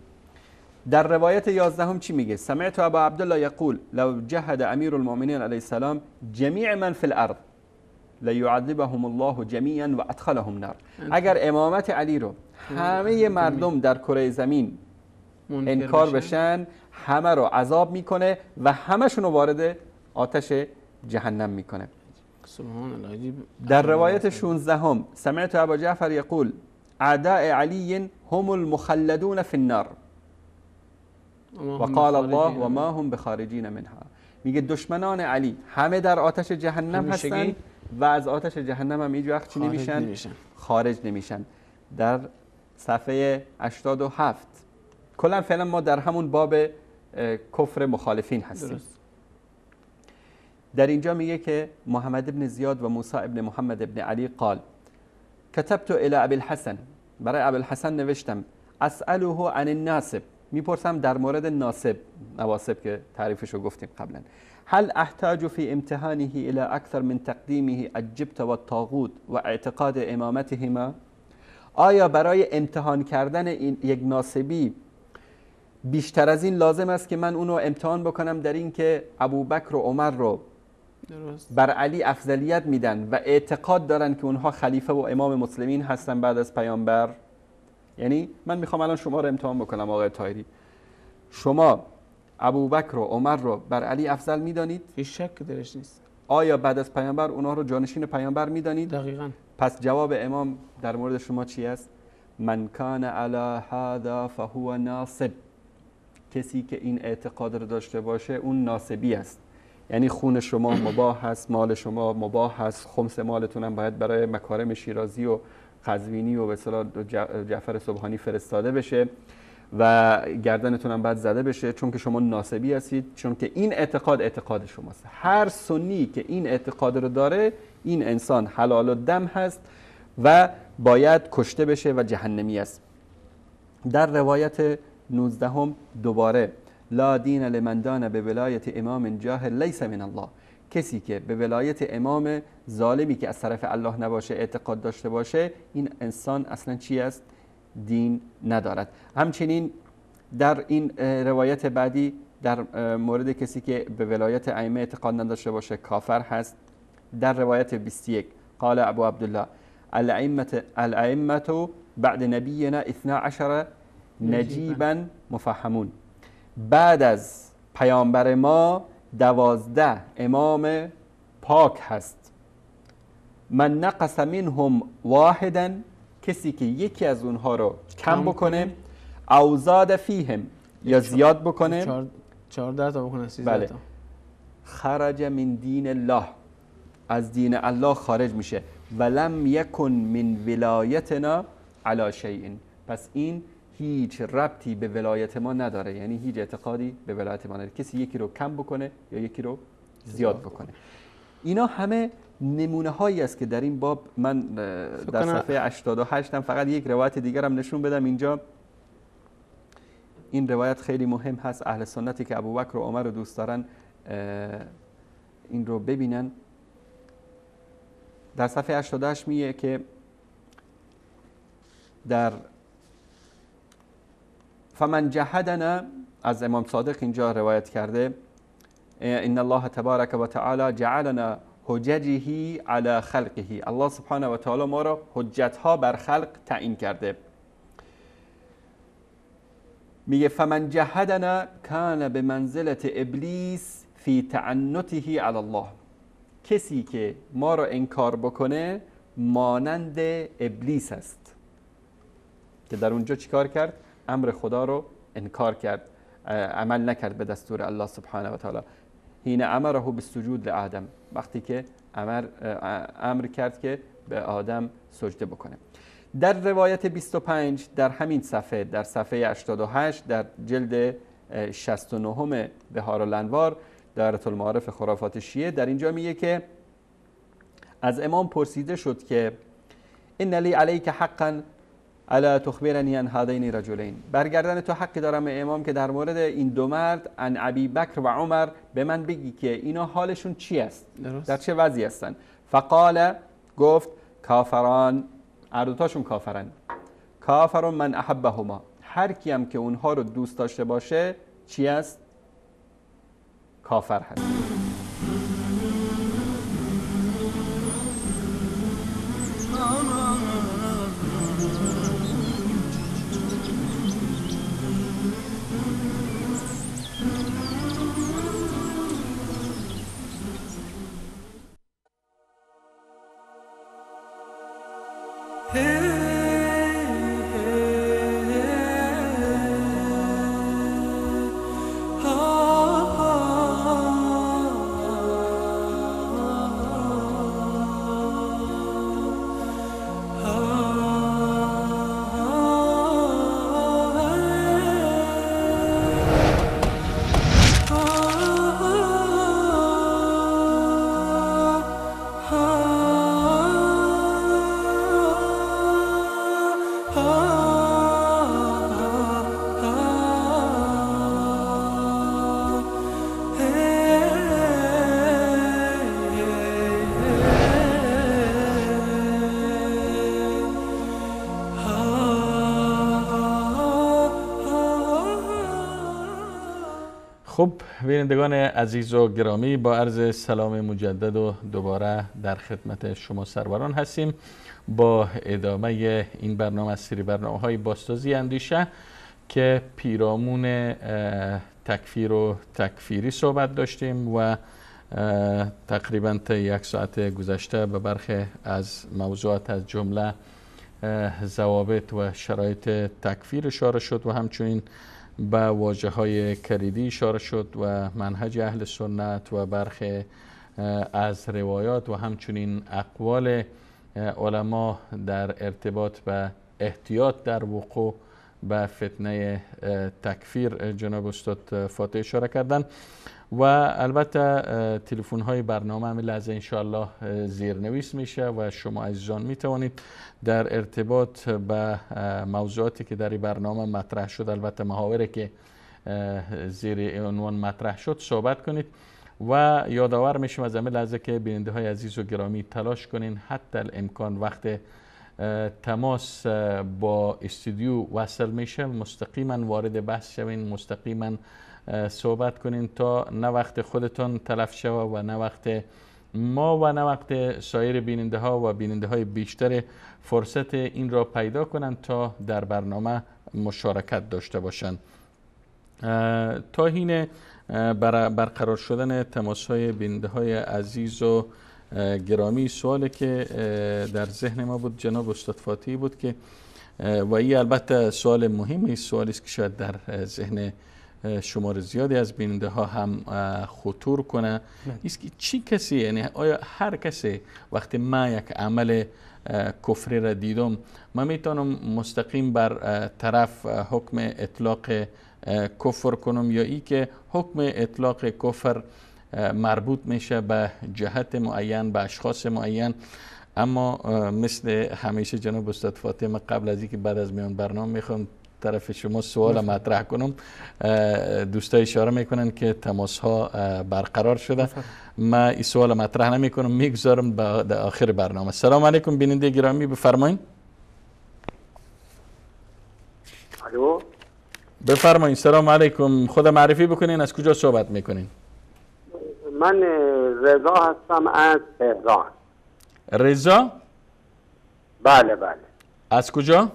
در روایت 11 چی میگه؟ سمعت ابا عبدالله یقول لو جهد امیر المؤمنین علیه السلام جمیع من فی الارض لیعذبهم الله جمیعا و ادخلهم نار. اگر امامت علی رو همه مردم در کره زمین انکار بشن، همه رو عذاب میکنه و همشون رو وارد آتش جهنم میکنه. سبحان الله. در روایت 16 سمعت ابا جعفر یقول اعداء علی هم المخلدون فی النار و قال الله و ما هم بخارجین منها. میگه دشمنان علی همه در آتش جهنم هستند و از آتش جهنم هم هیچ وقت چی نمیشن؟ خارج نمیشن. در صفحه 87 کلا فعلا ما در همون باب کفر مخالفین هستیم. درست. در اینجا میگه که محمد ابن زیاد و موسی ابن محمد ابن علی قال کتبت الى ابی الحسن، برای ابی الحسن نوشتم، اسأله عن الناصب، میپرسم در مورد ناصب، نواصب که تعریفشو گفتیم قبلا. هل احتاج فی امتحانه الى اکثر من تقدیمه الجبت والطاغوت و اعتقاد امامتهما؟ آیا برای امتحان کردن این یک ناصبی بیشتر از این لازم است که من اونو امتحان بکنم در این که ابوبکر و عمر رو درست بر علی افضلیت میدن و اعتقاد دارن که اونها خلیفه و امام مسلمین هستن بعد از پیامبر؟ یعنی من میخوام الان شما رو امتحان بکنم آقای طاهری، شما ابوبکر و عمر رو بر علی افضل میدانید؟ هیچ شک درش نیست. آیا بعد از پیامبر اونها رو جانشین پیامبر میدانید؟ دقیقاً. پس جواب امام در مورد شما چی است؟ من کان علی هذا فهو ناصب. کسی که این اعتقاد رو داشته باشه اون ناصبی است. یعنی خون شما مباح هست، مال شما مباح هست، خمس مالتون هم باید برای مکارم شیرازی و قزوینی و به اصطلاح جعفر سبحانی فرستاده بشه و گردنتون هم باید زده بشه، چون که شما ناصبی هستید، چون که این اعتقاد اعتقاد شماست. هر سنی که این اعتقاد رو داره این انسان حلال و دم هست و باید کشته بشه و جهنمی است. در روایت 19 دوباره لا دین لمن دان به ولایت امام جاهل لیس من الله. کسی که به ولایت امام ظالمی که از طرف الله نباشه اعتقاد داشته باشه این انسان اصلا چی است؟ دین ندارد. همچنین در این روایت بعدی در مورد کسی که به ولایت ائمه اعتقاد نداشته باشه کافر هست. در روایت 21 قال ابو عبدالله الائمه بعد نبینا 12 نجیبا مفهمون. بعد از پیامبر ما 12 امام پاک هست. من نقص منهم واحدا، کسی که یکی از اونها رو کم بکنه، او زاد فیهم یا زیاد بکنه، 14 تا بکنه، 13 بله. تا خرج من دین الله، از دین الله خارج میشه. ولم یکن من ولایتنا علی شیء. پس این هیچ ربطی به ولایت ما نداره، یعنی هیچ اعتقادی به ولایت ما نداره. کسی یکی رو کم بکنه یا یکی رو زیاد بکنه. اینا همه نمونه هایی است که در این باب من در صفحه 88 هم فقط یک روایت دیگر هم نشون بدم اینجا. این روایت خیلی مهم هست، اهل سنتی که ابوبکر و عمر رو دوست دارن این رو ببینن. در صفحه 88 میگه که در فمن جحدنا، از امام صادق اینجا روایت کرده، ان الله تبارک و تعالی جعلنا حججه علی خلقه. الله سبحانه و تعالی ما را حجتها بر خلق تعیین کرده. میگه فمن جحدنا کان به منزلت ابلیس فی تعنته علی الله. کسی که ما را انکار بکنه مانند ابلیس است که در اونجا چیکار کرد؟ امر خدا رو انکار کرد، عمل نکرد به دستور الله سبحانه و تعالی. حین امره بالسجود لآدم، وقتی که امر کرد که به آدم سجده بکنه. در روایت 25 در همین صفحه، در صفحه 88 در جلد 69 بحار الانوار دایره المعارف خرافات شیعه، در اینجا میگه که از امام پرسیده شد که ان لی علیک حقا الا تخبرنی عن هذین رجلین، برگردن تو حقی دارم امام که در مورد این دو مرد عن ابی بکر و عمر به من بگی که اینا حالشون چی است، در چه وضعی هستن. فقال، گفت کافران، هر دوتاشون کافرن. کافر من احبهما، هر کی هم که اونها رو دوست داشته باشه چی است؟ کافر هست. Hey, hey, hey. خب بینندگان عزیز و گرامی، با عرض سلام مجدد و دوباره در خدمت شما سروران هستیم با ادامه این برنامه از سری برنامه‌های بازسازی اندیشه که پیرامون تکفیر و تکفیری صحبت داشتیم و تقریبا تا یک ساعت گذشته به برخی از موضوعات از جمله ضوابط و شرایط تکفیر اشاره شد و همچنین به واژه‌های کلیدی اشاره شد و منهج اهل سنت و برخی از روایات و همچنین اقوال علما در ارتباط به احتیاط در وقوع به فتنه تکفیر جناب استاد فاتح اشاره کردند. و البته تلفن های برنامه همین لحظه انشاءالله زیرنویس میشه و شما عزیزان میتوانید در ارتباط به موضوعاتی که در این برنامه مطرح شد، البته محاوره که زیر عنوان مطرح شد، صحبت کنید. و یادآور میشم از همین لحظه که بیننده های عزیز و گرامی تلاش کنین حتی الامکان وقت تماس با استودیو وصل میشه مستقیما وارد بحث شوین، مستقیما صحبت کنین تا نه وقت خودتون تلف شوه و نه وقت ما و نه وقت سایر بیننده ها و بیننده های بیشتر فرصت این را پیدا کنند تا در برنامه مشارکت داشته باشند. تا حین برقرار شدن تماس های بیننده های عزیز و گرامی، سوالی که در ذهن ما بود جناب استاد فاتحی بود که و این البته سوال مهمی، سوالی است که شاید در ذهن شمار زیادی از بیننده ها هم خطور کنه، است که چی کسی، یعنی آیا هر کسی وقتی ما یک عمل کفری را دیدم ما میتونم مستقیم بر طرف حکم اطلاق کفر کنم، یا ای که حکم اطلاق کفر مربوط میشه به جهت معین، به اشخاص معین؟ اما مثل همیشه جناب استاد فاطمه قبل از اینکه بعد از میان برنامه میخوام طرف شما سوال مطرح کنم، دوستای اشاره میکنن که تماس ها برقرار شده. ما این سوال مطرح نمیکنم، میگذارم به آخر برنامه. سلام علیکم بیننده گرامی، بفرمایید. الو، بفرمایید. سلام علیکم، خود معرفی بکنین، از کجا صحبت میکنین؟ من رضا هستم از تهران. رضا؟ بله بله. از کجا؟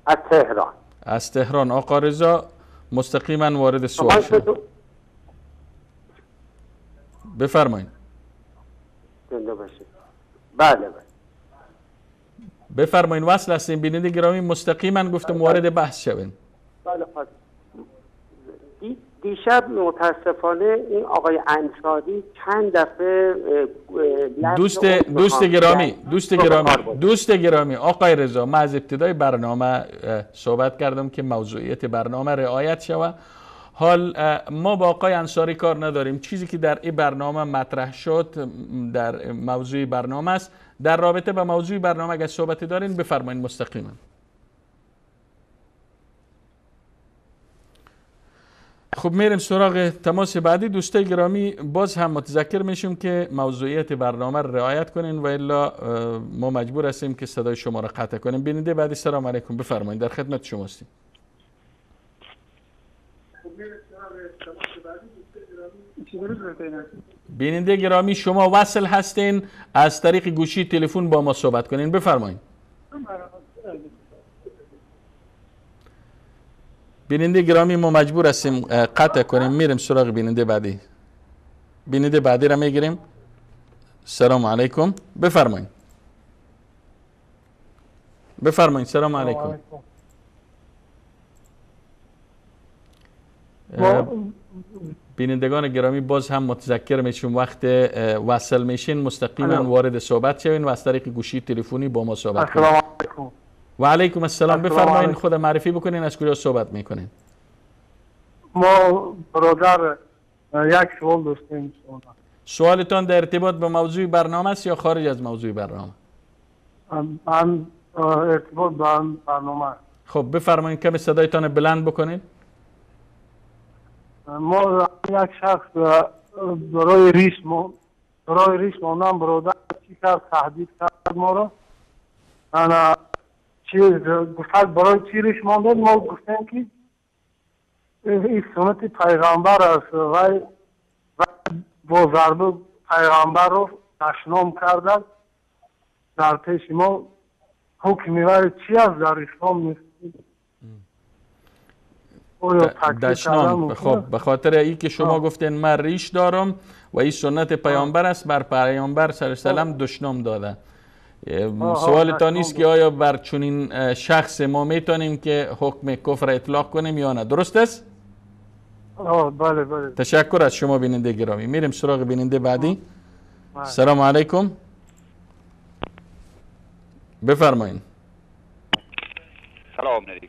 از تهران. از تهران. آقا رضا مستقیما وارد سوال شد. بفرمایید. زنده باشید. بله بله. بفرمایید، وصل هستیم بیننده گرامی، مستقیما گفتم وارد بحث شوین. بله. دیشب متاسفانه این آقای انصاری چند دفعه دوست گرامی آقای رضا، من از ابتدای برنامه صحبت کردم که موضوعیت برنامه رعایت شود. حال ما با آقای انصاری کار نداریم. چیزی که در این برنامه مطرح شد در موضوع برنامه است. در رابطه با موضوع برنامه اگر صحبتی دارین بفرمایید مستقیما. خب میریم سراغ تماس بعدی. دوستای گرامی باز هم متذکر میشیم که موضوعیت برنامه را رعایت کنین و الا ما مجبور هستیم که صدای شما را قطع کنیم. بیننده بعدی، سلام علیکم، بفرمایید، در خدمت شما هستیم. بیننده گرامی شما وصل هستین، از طریق گوشی تلفن با ما صحبت کنین، بفرمایید. بیننده گرامی ما مجبور هستیم قطع کنیم، میریم سراغ بیننده بعدی. بیننده بعدی را میگیریم. سلام علیکم، بفرمایید. بفرمایید. سلام علیکم. بینندگان گرامی باز هم متذکر میشیم وقت وصل میشین مستقیما وارد صحبت شوین و از طریق گوشی تلفنی با ما صحبت کنین. السلام علیکم. و علیکم السلام، بفرمایید، خود معرفی بکنین، از کجا صحبت میکنین؟ ما برادر یک سوال داشتیم. سوالتان در ارتباط به موضوع برنامه است یا خارج از موضوع برنامه؟ من ارتباط به برنامه. خب بفرمایید، کمی صدایتان بلند بکنید. ما یک شخص برای ریش ماندن برادر چی کرد، تهدید کرد ما را. انا چی گفت برای چی ریش ماندن؟ ما گفتیم که این سنت پیغمبر است و با ضربه پیغمبر رو دشنام کردن در پیش ما. حکم وی چی است در اسلام نیست؟ دشنام. خب به خاطر ای که شما گفتین من ریش دارم و این سنت پیامبر است، بر پیامبر صلی الله علیه و سلم دشنام داده. سوال تا نیست که آیا بر چنین شخص ما میتونیم که حکم کفر اطلاق کنیم یا نه، درست است؟ بله بله. تشکر از شما بیننده گرامی. میریم سراغ بیننده بعدی. سلام علیکم، بفرمایین. سلام علیکم.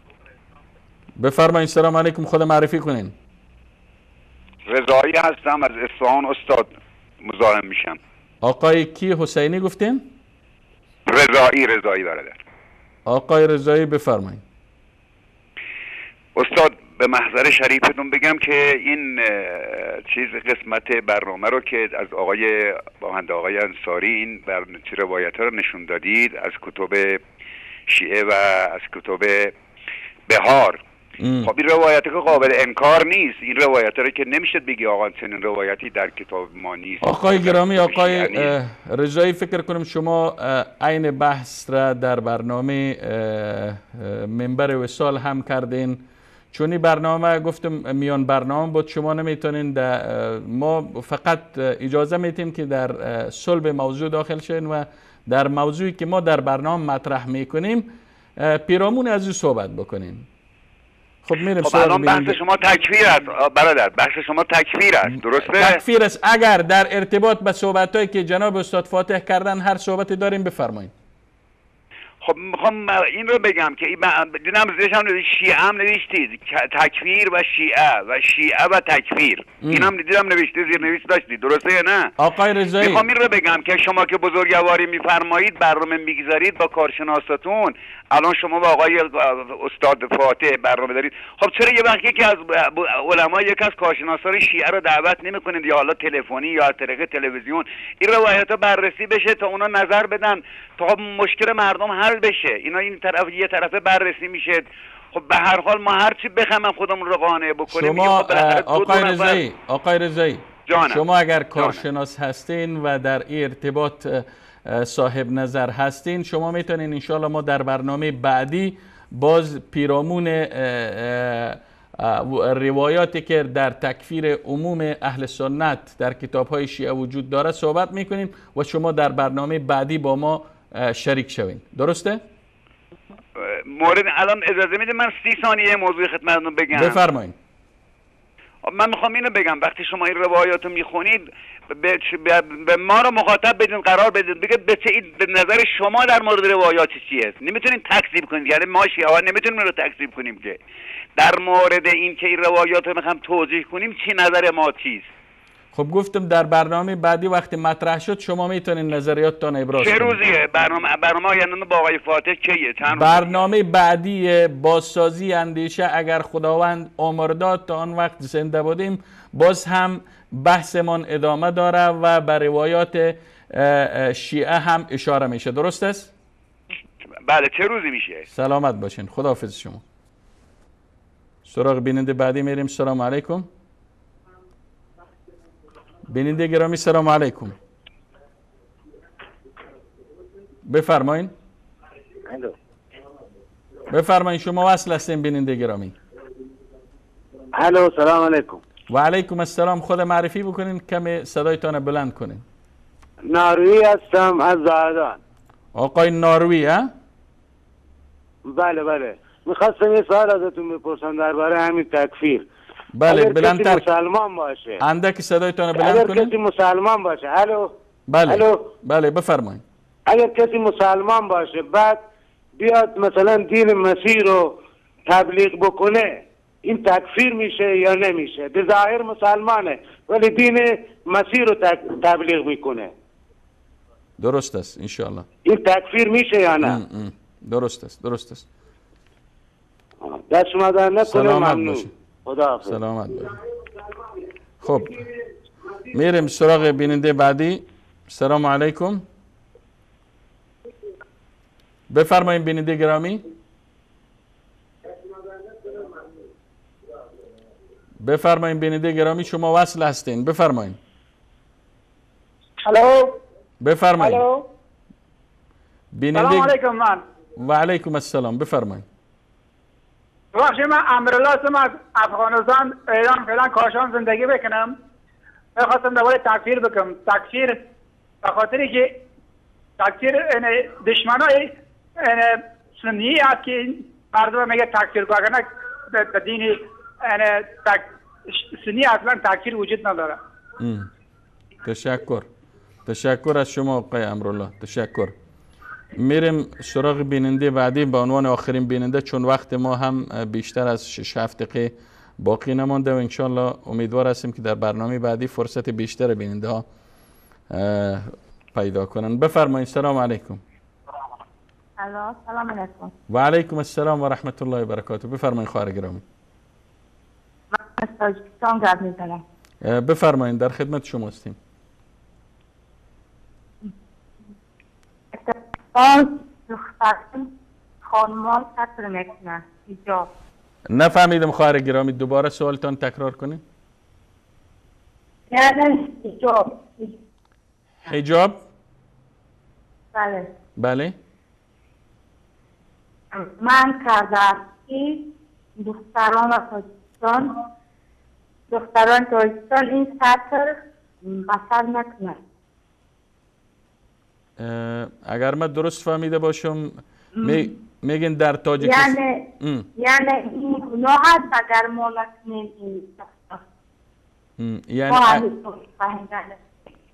بفرمایین. سلام علیکم، خود معرفی کنین. رضایی هستم از اصفهان استاد، مزاحم میشم. آقای کی حسینی گفتین؟ رضایی، رضایی برادر. آقای رضایی بفرمایید. استاد به محضر شریفتون بگم که این چیز قسمت برنامه رو که از آقای باهنده آقای انصاری این روایت ها رو نشون دادید از کتب شیعه و از کتب بهار، خب این روایت که قابل انکار نیست، این روایت رو که نمیشه بگی آقا چنین روایتی در کتاب ما نیست. آقای گرامی، آقای رضایی، فکر کنم شما عین بحث را در برنامه منبر وصال هم کردین، چون این برنامه گفتم میان برنامه بود، شما نمیتونین، ما فقط اجازه میتیم که در صلب موضوع داخل شین و در موضوعی که ما در برنامه مطرح میکنیم پیرامون از او صحبت بکنیم. خب میریم. خب الان بحث شما تکفیر است برادر، بحث شما تکفیر است، درسته؟ تکفیر است. اگر در ارتباط به صحبت‌هایی که جناب استاد فاتح کردن هر صحبتی داریم بفرمایید. خب میخوام این رو بگم که دیدم زیرش هم شیعه هم نوشتید، تکفیر و شیعه و شیعه و تکفیر، اینم دیدم نوشته، زیر نویس داشتید، درسته یا نه؟ آقای رضایی میخوام این رو بگم که شما که بزرگواری میفرمایید برنامه میگذارید با کارشناساتون، الان شما با آقای استاد فاتح برنامه دارید، خب چرا یه وقت یکی از علما، یکی از کارشناسان شیعه رو دعوت نمیکنید یا حالا تلفنی یا از طریق تلویزیون این روایت‌ها بررسی بشه تا اونا نظر بدن تا مشکل مردم حل بشه؟ اینا این طرف یه طرفه بررسی میشه. خب به هر حال ما هر چی بخوایم خودمون رو قانع بکنیم. شما آقای رضایی، آقای رضایی، شما اگر کارشناس هستین و در ارتباط صاحب نظر هستین، شما میتونین انشالله ما در برنامه بعدی باز پیرامون روایاتی که در تکفیر عموم اهل سنت در کتاب‌های شیعه وجود داره صحبت میکنیم و شما در برنامه بعدی با ما شریک شوین، درسته؟ مورد الان اجازه میده من 30 ثانیه موضوع خدمتتون بگم؟ بفرمایید. من میخوام اینو بگم وقتی شما این روایات رو میخونید به ما رو مخاطب بدین، قرار بدین، بگید به چه به نظر شما در مورد روایات چیه. نمیتونین تکذیب کنید، یعنی ما شیعه ها نمیتونیم رو تکذیب کنیم که در مورد این که این روایات رو میخوام توضیح کنیم چی نظر ما چیست. خب گفتم در برنامه بعدی وقتی مطرح شد شما میتونین نظریاتتان ابراز کنید. چه روزیه برنامه یعنی با آقای فاتح کیه؟ چند برنامه بعدی بازسازی اندیشه، اگر خداوند عمر داد تا آن وقت زنده بودیم باز هم بحثمان ادامه داره و به روایات شیعه هم اشاره میشه، درست است؟ بله. چه روزی میشه؟ سلامت باشین، خداحافظ شما. سراغ بیننده بعدی میریم. سلام علیکم. بیننده گرامی سلام علیکم، بفرمایین. بفرمایین، شما وصل هستین بیننده گرامی. الو سلام علیکم. و علیکم السلام. خود معرفی بکنین، کمی صدایتان بلند کنین. ناروی هستم از زاهدان. آقای ناروی ها؟ بله بله، میخواستم یه سوال ازتون بپرسم درباره همین تکفیر. بله بلندتر. مسلمان باشه اندک صدایتان بلند کنین. اگر کسی مسلمان باشه، الو. بله الو. بله بفرمایید. اگر کسی مسلمان باشه بعد بیاد مثلا دین مسیح رو تبلیغ بکنه، این تکفیر میشه یا نمیشه؟ به ظاهر مسلمانه ولی دین مسیح رو تبلیغ میکنه. درست است انشاءالله. این تکفیر میشه یا نه؟ درست است، درست است. دست شما در نکنه، ممنون. خدا سلامت باشید. خب میریم سراغ بیننده بعدی. سلام علیکم. بفرمایید بیننده گرامی. بفرمایید بیننده گرامی، شما وصل هستین، بفرمایید. الو. بفرمایید. الو. بیننده. سلام علیکم. من و علیکم السلام، بفرمایید. ببخشید من امرالله هستم از افغانستان، ایران، فعلا کاشان زندگی بکنم. من خواستم درباره تکفیر بکنم. تکفیر به خاطری که تکفیر دشمنای سنی است که مردم میگه تکفیر کن، اگر نه به دین سنی اصلا تکفیر وجود نداره. تشکر، تشکر از شما آقای امرالله، تشکر. میریم سراغ بیننده بعدی به عنوان آخرین بیننده، چون وقت ما هم بیشتر از 6-7 دقیقه باقی نمانده و انشالله امیدوار هستیم که در برنامه بعدی فرصت بیشتر بیننده ها پیدا کنن. بفرمایید. سلام علیکم. سلام علیکم. و علیکم السلام و رحمت الله و برکاته. بفرمایید خواهر گرامی. من از تاجیکستان گپ میزنم. بفرمایید، در خدمت شما هستیم. دختران خانمان ستر میکنن حجاب. نفهمیدم خواهر گرامی، دوباره سوالتان تکرار کنید. یعنی حجاب. حجاب؟ بله. بله. من کرده که دختران تاجیکستان، دختران تاجیکستان این ستر بسر نکنن. اگر من درست فهمیده باشم میگن در تاجیکستان یعنی این گناه است اگر ما نکنیم این، یعنی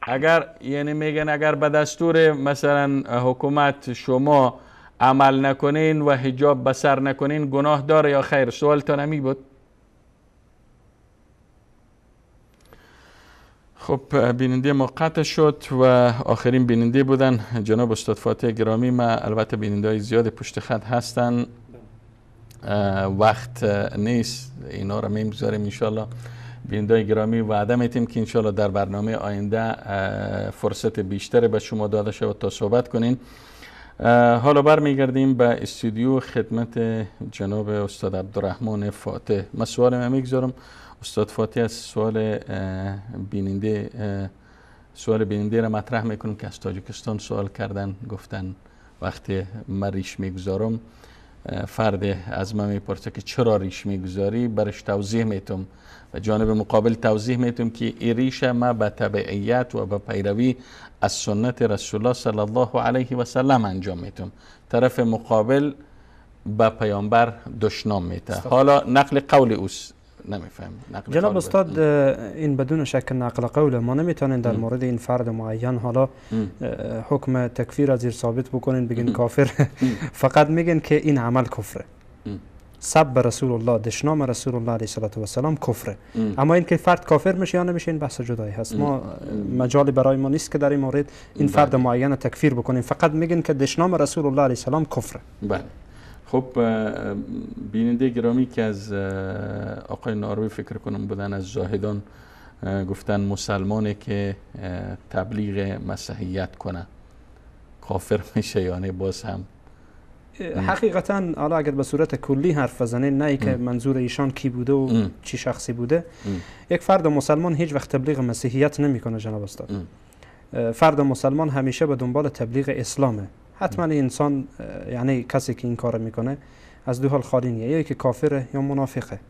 اگر، یعنی میگن اگر به دستور مثلا حکومت شما عمل نکنین و حجاب به سر نکنین گناه داره یا خیر؟ سوالتان همی بود؟ خب بیننده ما قطع شد و آخرین بیننده بودن جناب استاد فاتح گرامی. ما البته بیننده های زیاد پشت خط هستن، وقت نیست، اینا رو میگذاریم انشالله. بیننده های گرامی وعده میتیم که انشالله در برنامه آینده فرصت بیشتر به شما داده شود تا صحبت کنین. حالا برمیگردیم به استودیو خدمت جناب استاد عبدالرحمن فاتح. من سوال میگذارم استاد فاتح از سوال بیننده، سوال بیننده را مطرح میکنم که از تاجیکستان سوال کردن، گفتن وقتی من ریش میگذارم فرد از من میپرسه که چرا ریش میگذاری، برش توضیح میتم و جانب مقابل توضیح میتم که این ریش ما به تبعیت و به پیروی از سنت رسول الله صلی الله علیه و سلم انجام میتم. طرف مقابل به پیامبر دشنام میته. حالا نقل قول اوست، نمیفهم. جناب استاد این بدون شک نقل قول، ما نمیتونیم در مورد این فرد معین حالا حکم تکفیر از زیر ثابت بکنین بگین کافر. فقط میگن که این عمل کفره، سب رسول الله، دشنام رسول الله علیه الصلاة والسلام کفره. اما اینکه فرد کافر میشه یا نمیشه این بحث جدایی هست. ما مجالی برای ما نیست که در این مورد این فرد معین تکفیر بکنیم، فقط میگن که دشنام رسول الله علیه السلام کفره. بله. خب بیننده گرامی که از آقای ناروی فکر کنم بودن از زاهدان، گفتن مسلمانه که تبلیغ مسیحیت کنه کافر میشه، یعنی باز هم حقیقتا حالا اگر به صورت کلی حرف بزنین، نه که منظور ایشان کی بوده و چی شخصی بوده، یک فرد مسلمان هیچ وقت تبلیغ مسیحیت نمیکنه جناب استاد. فرد مسلمان همیشه به دنبال تبلیغ اسلامه. حتما انسان، یعنی کسی که این کار میکنه از دو حال خالی نیه، یا که کافره یا منافقه.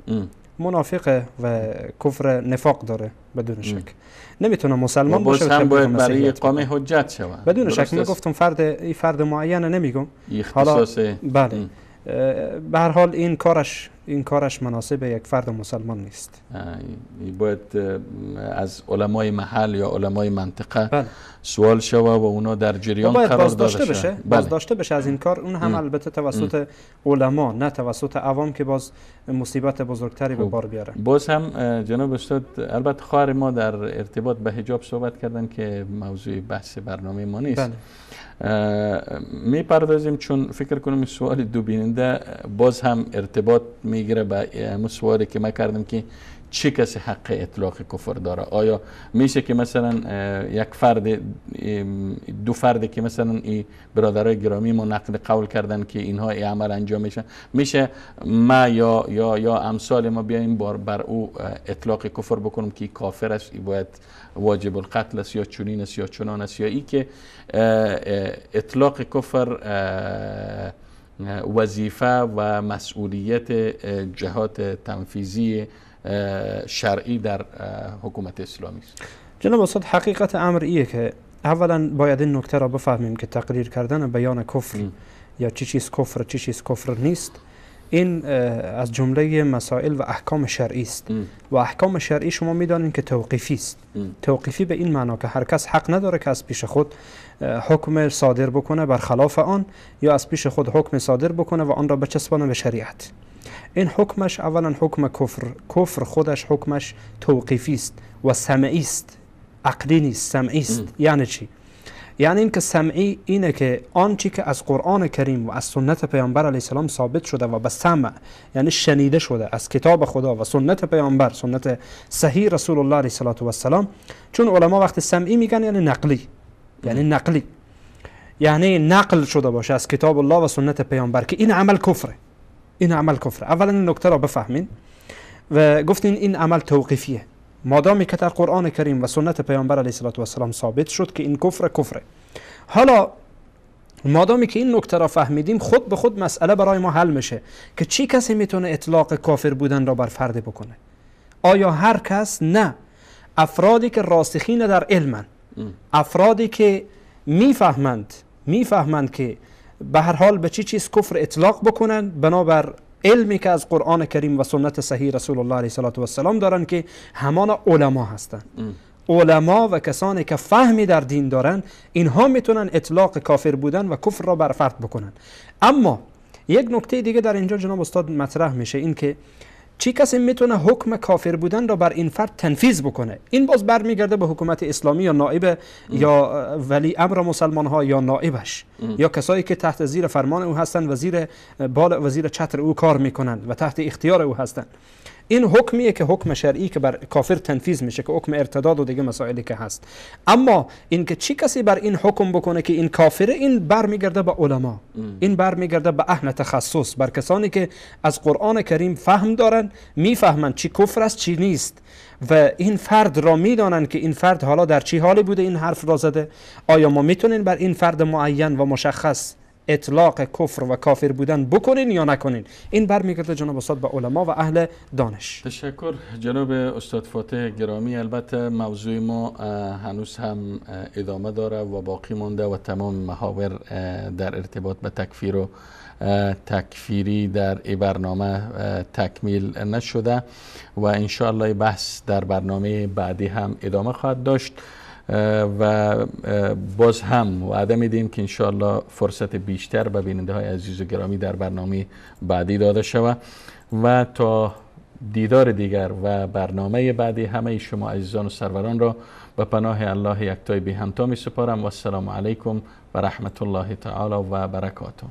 منافقه و کفر نفاق داره بدون شک. نمیتونه مسلمان باشه. باز هم باید برای اقامه حجت شود بدون شک. من گفتم فرد، این فرد معین نمیگم، حالا بله به هر حال این کارش مناسب یک فرد مسلمان نیست. باید از علمای محل یا علمای منطقه بله. سوال شوه و اونا در جریان قرار داده بشه. بله. بازداشته بشه از این کار، اون هم البته توسط علما، نه توسط عوام که باز مصیبت بزرگتری به بار بیاره. باز هم جناب استاد، البته خواهر ما در ارتباط به حجاب صحبت کردن که موضوع بحث برنامه ما نیست. بله. میپردازیم چون فکر کنم سوال دو بیننده باز هم ارتباط میگیره به سوالی که ما کردم که چه کسی حق اطلاق کفر داره؟ آیا میشه که مثلا یک فرد، دو فرد که مثلا این برادرای گرامی ما نقل قول کردن که اینها ای عمل انجام میشه، میشه ما یا یا یا امثال ما بیایم بر او اطلاق کفر بکنیم که کافر است، ای باید واجب القتل است یا چنین است یا چنان است، یا ای که اطلاق کفر وظیفه و مسئولیت جهات تنفیذی شرعی در حکومت اسلامی است؟ جناب استاد، حقیقت امر ایه که اولا باید این نکته را بفهمیم که تقریر کردن بیان کفر یا چی چیز کفر چی چیز کفر نیست، این از جمله مسائل و احکام شرعی است و احکام شرعی شما میدانید که توقیفی است. توقیفی به این معنا که هر کس حق نداره که از پیش خود حکم صادر بکنه برخلاف آن، یا از پیش خود حکم صادر بکنه و آن را بچسبانه به شریعت. این حکمش اولا حکم کفر، کفر خودش حکمش توقیفی است و سمعی است، عقلی نیست، سمعی است. یعنی چی؟ یعنی اینکه سمعی اینه که آنچه که از قرآن کریم و از سنت پیامبر علیه السلام ثابت شده و به سمع یعنی شنیده شده از کتاب خدا و سنت پیامبر، سنت صحیح رسول الله علیه الصلاة والسلام. چون علما وقت سمعی میگن یعنی نقلی، یعنی نقلی، یعنی نقل شده باشه از کتاب الله و سنت پیامبر که این عمل کفره، این عمل کفره. اولا این نکته را بفهمین و گفتین این عمل توقیفیه، مادامی که در قرآن کریم و سنت پیامبر علیه الصلاة والسلام ثابت شد که این کفر کفره. حالا مادامی که این نکته را فهمیدیم، خود به خود مسئله برای ما حل میشه که چی کسی میتونه اطلاق کافر بودن را بر فرد بکنه. آیا هر کس؟ نه، افرادی که راسخین در علمن، افرادی که میفهمند که به هر حال به چی چیز کفر اطلاق بکنن بنابر علمی که از قرآن کریم و سنت صحیح رسول الله علیه الصلاة والسلام دارن که همان علما هستند. علما و کسانی که فهمی در دین دارن، اینها میتونن اطلاق کافر بودن و کفر را بر فرد بکنن. اما یک نکته دیگه در اینجا جناب استاد مطرح میشه، این که چی کسی میتونه حکم کافر بودن را بر این فرد تنفیذ بکنه؟ این باز برمیگرده به حکومت اسلامی یا نائب یا ولی امر مسلمان ها یا نائبش یا کسایی که تحت زیر فرمان او هستند و زیر بال و زیر چتر او کار میکنند و تحت اختیار او هستند. این حکمیه که حکم شرعی که بر کافر تنفیذ میشه که حکم ارتداد و دیگه مسائلی که هست. اما اینکه چی کسی بر این حکم بکنه که این کافره، این برمیگرده به علما، این برمیگرده به اهل تخصص، بر کسانی که از قرآن کریم فهم دارن، میفهمند چی کفر است چی نیست و این فرد را میدانند که این فرد حالا در چی حالی بوده این حرف را زده. آیا ما میتونیم بر این فرد معین و مشخص اطلاق کفر و کافر بودن بکنین یا نکنین؟ این برمیگرده جناب استاد به علما و اهل دانش. تشکر جناب استاد فاتح گرامی. البته موضوع ما هنوز هم ادامه داره و باقی مونده و تمام محاور در ارتباط به تکفیر و تکفیری در این برنامه تکمیل نشده و انشاءالله بحث در برنامه بعدی هم ادامه خواهد داشت و باز هم وعده میدیم که انشاءالله فرصت بیشتر به بیننده های عزیز و گرامی در برنامه بعدی داده شود و تا دیدار دیگر و برنامه بعدی همه شما عزیزان و سروران را به پناه الله یکتای بی همتا می سپارم و السلام علیکم و رحمت الله تعالی و برکاته.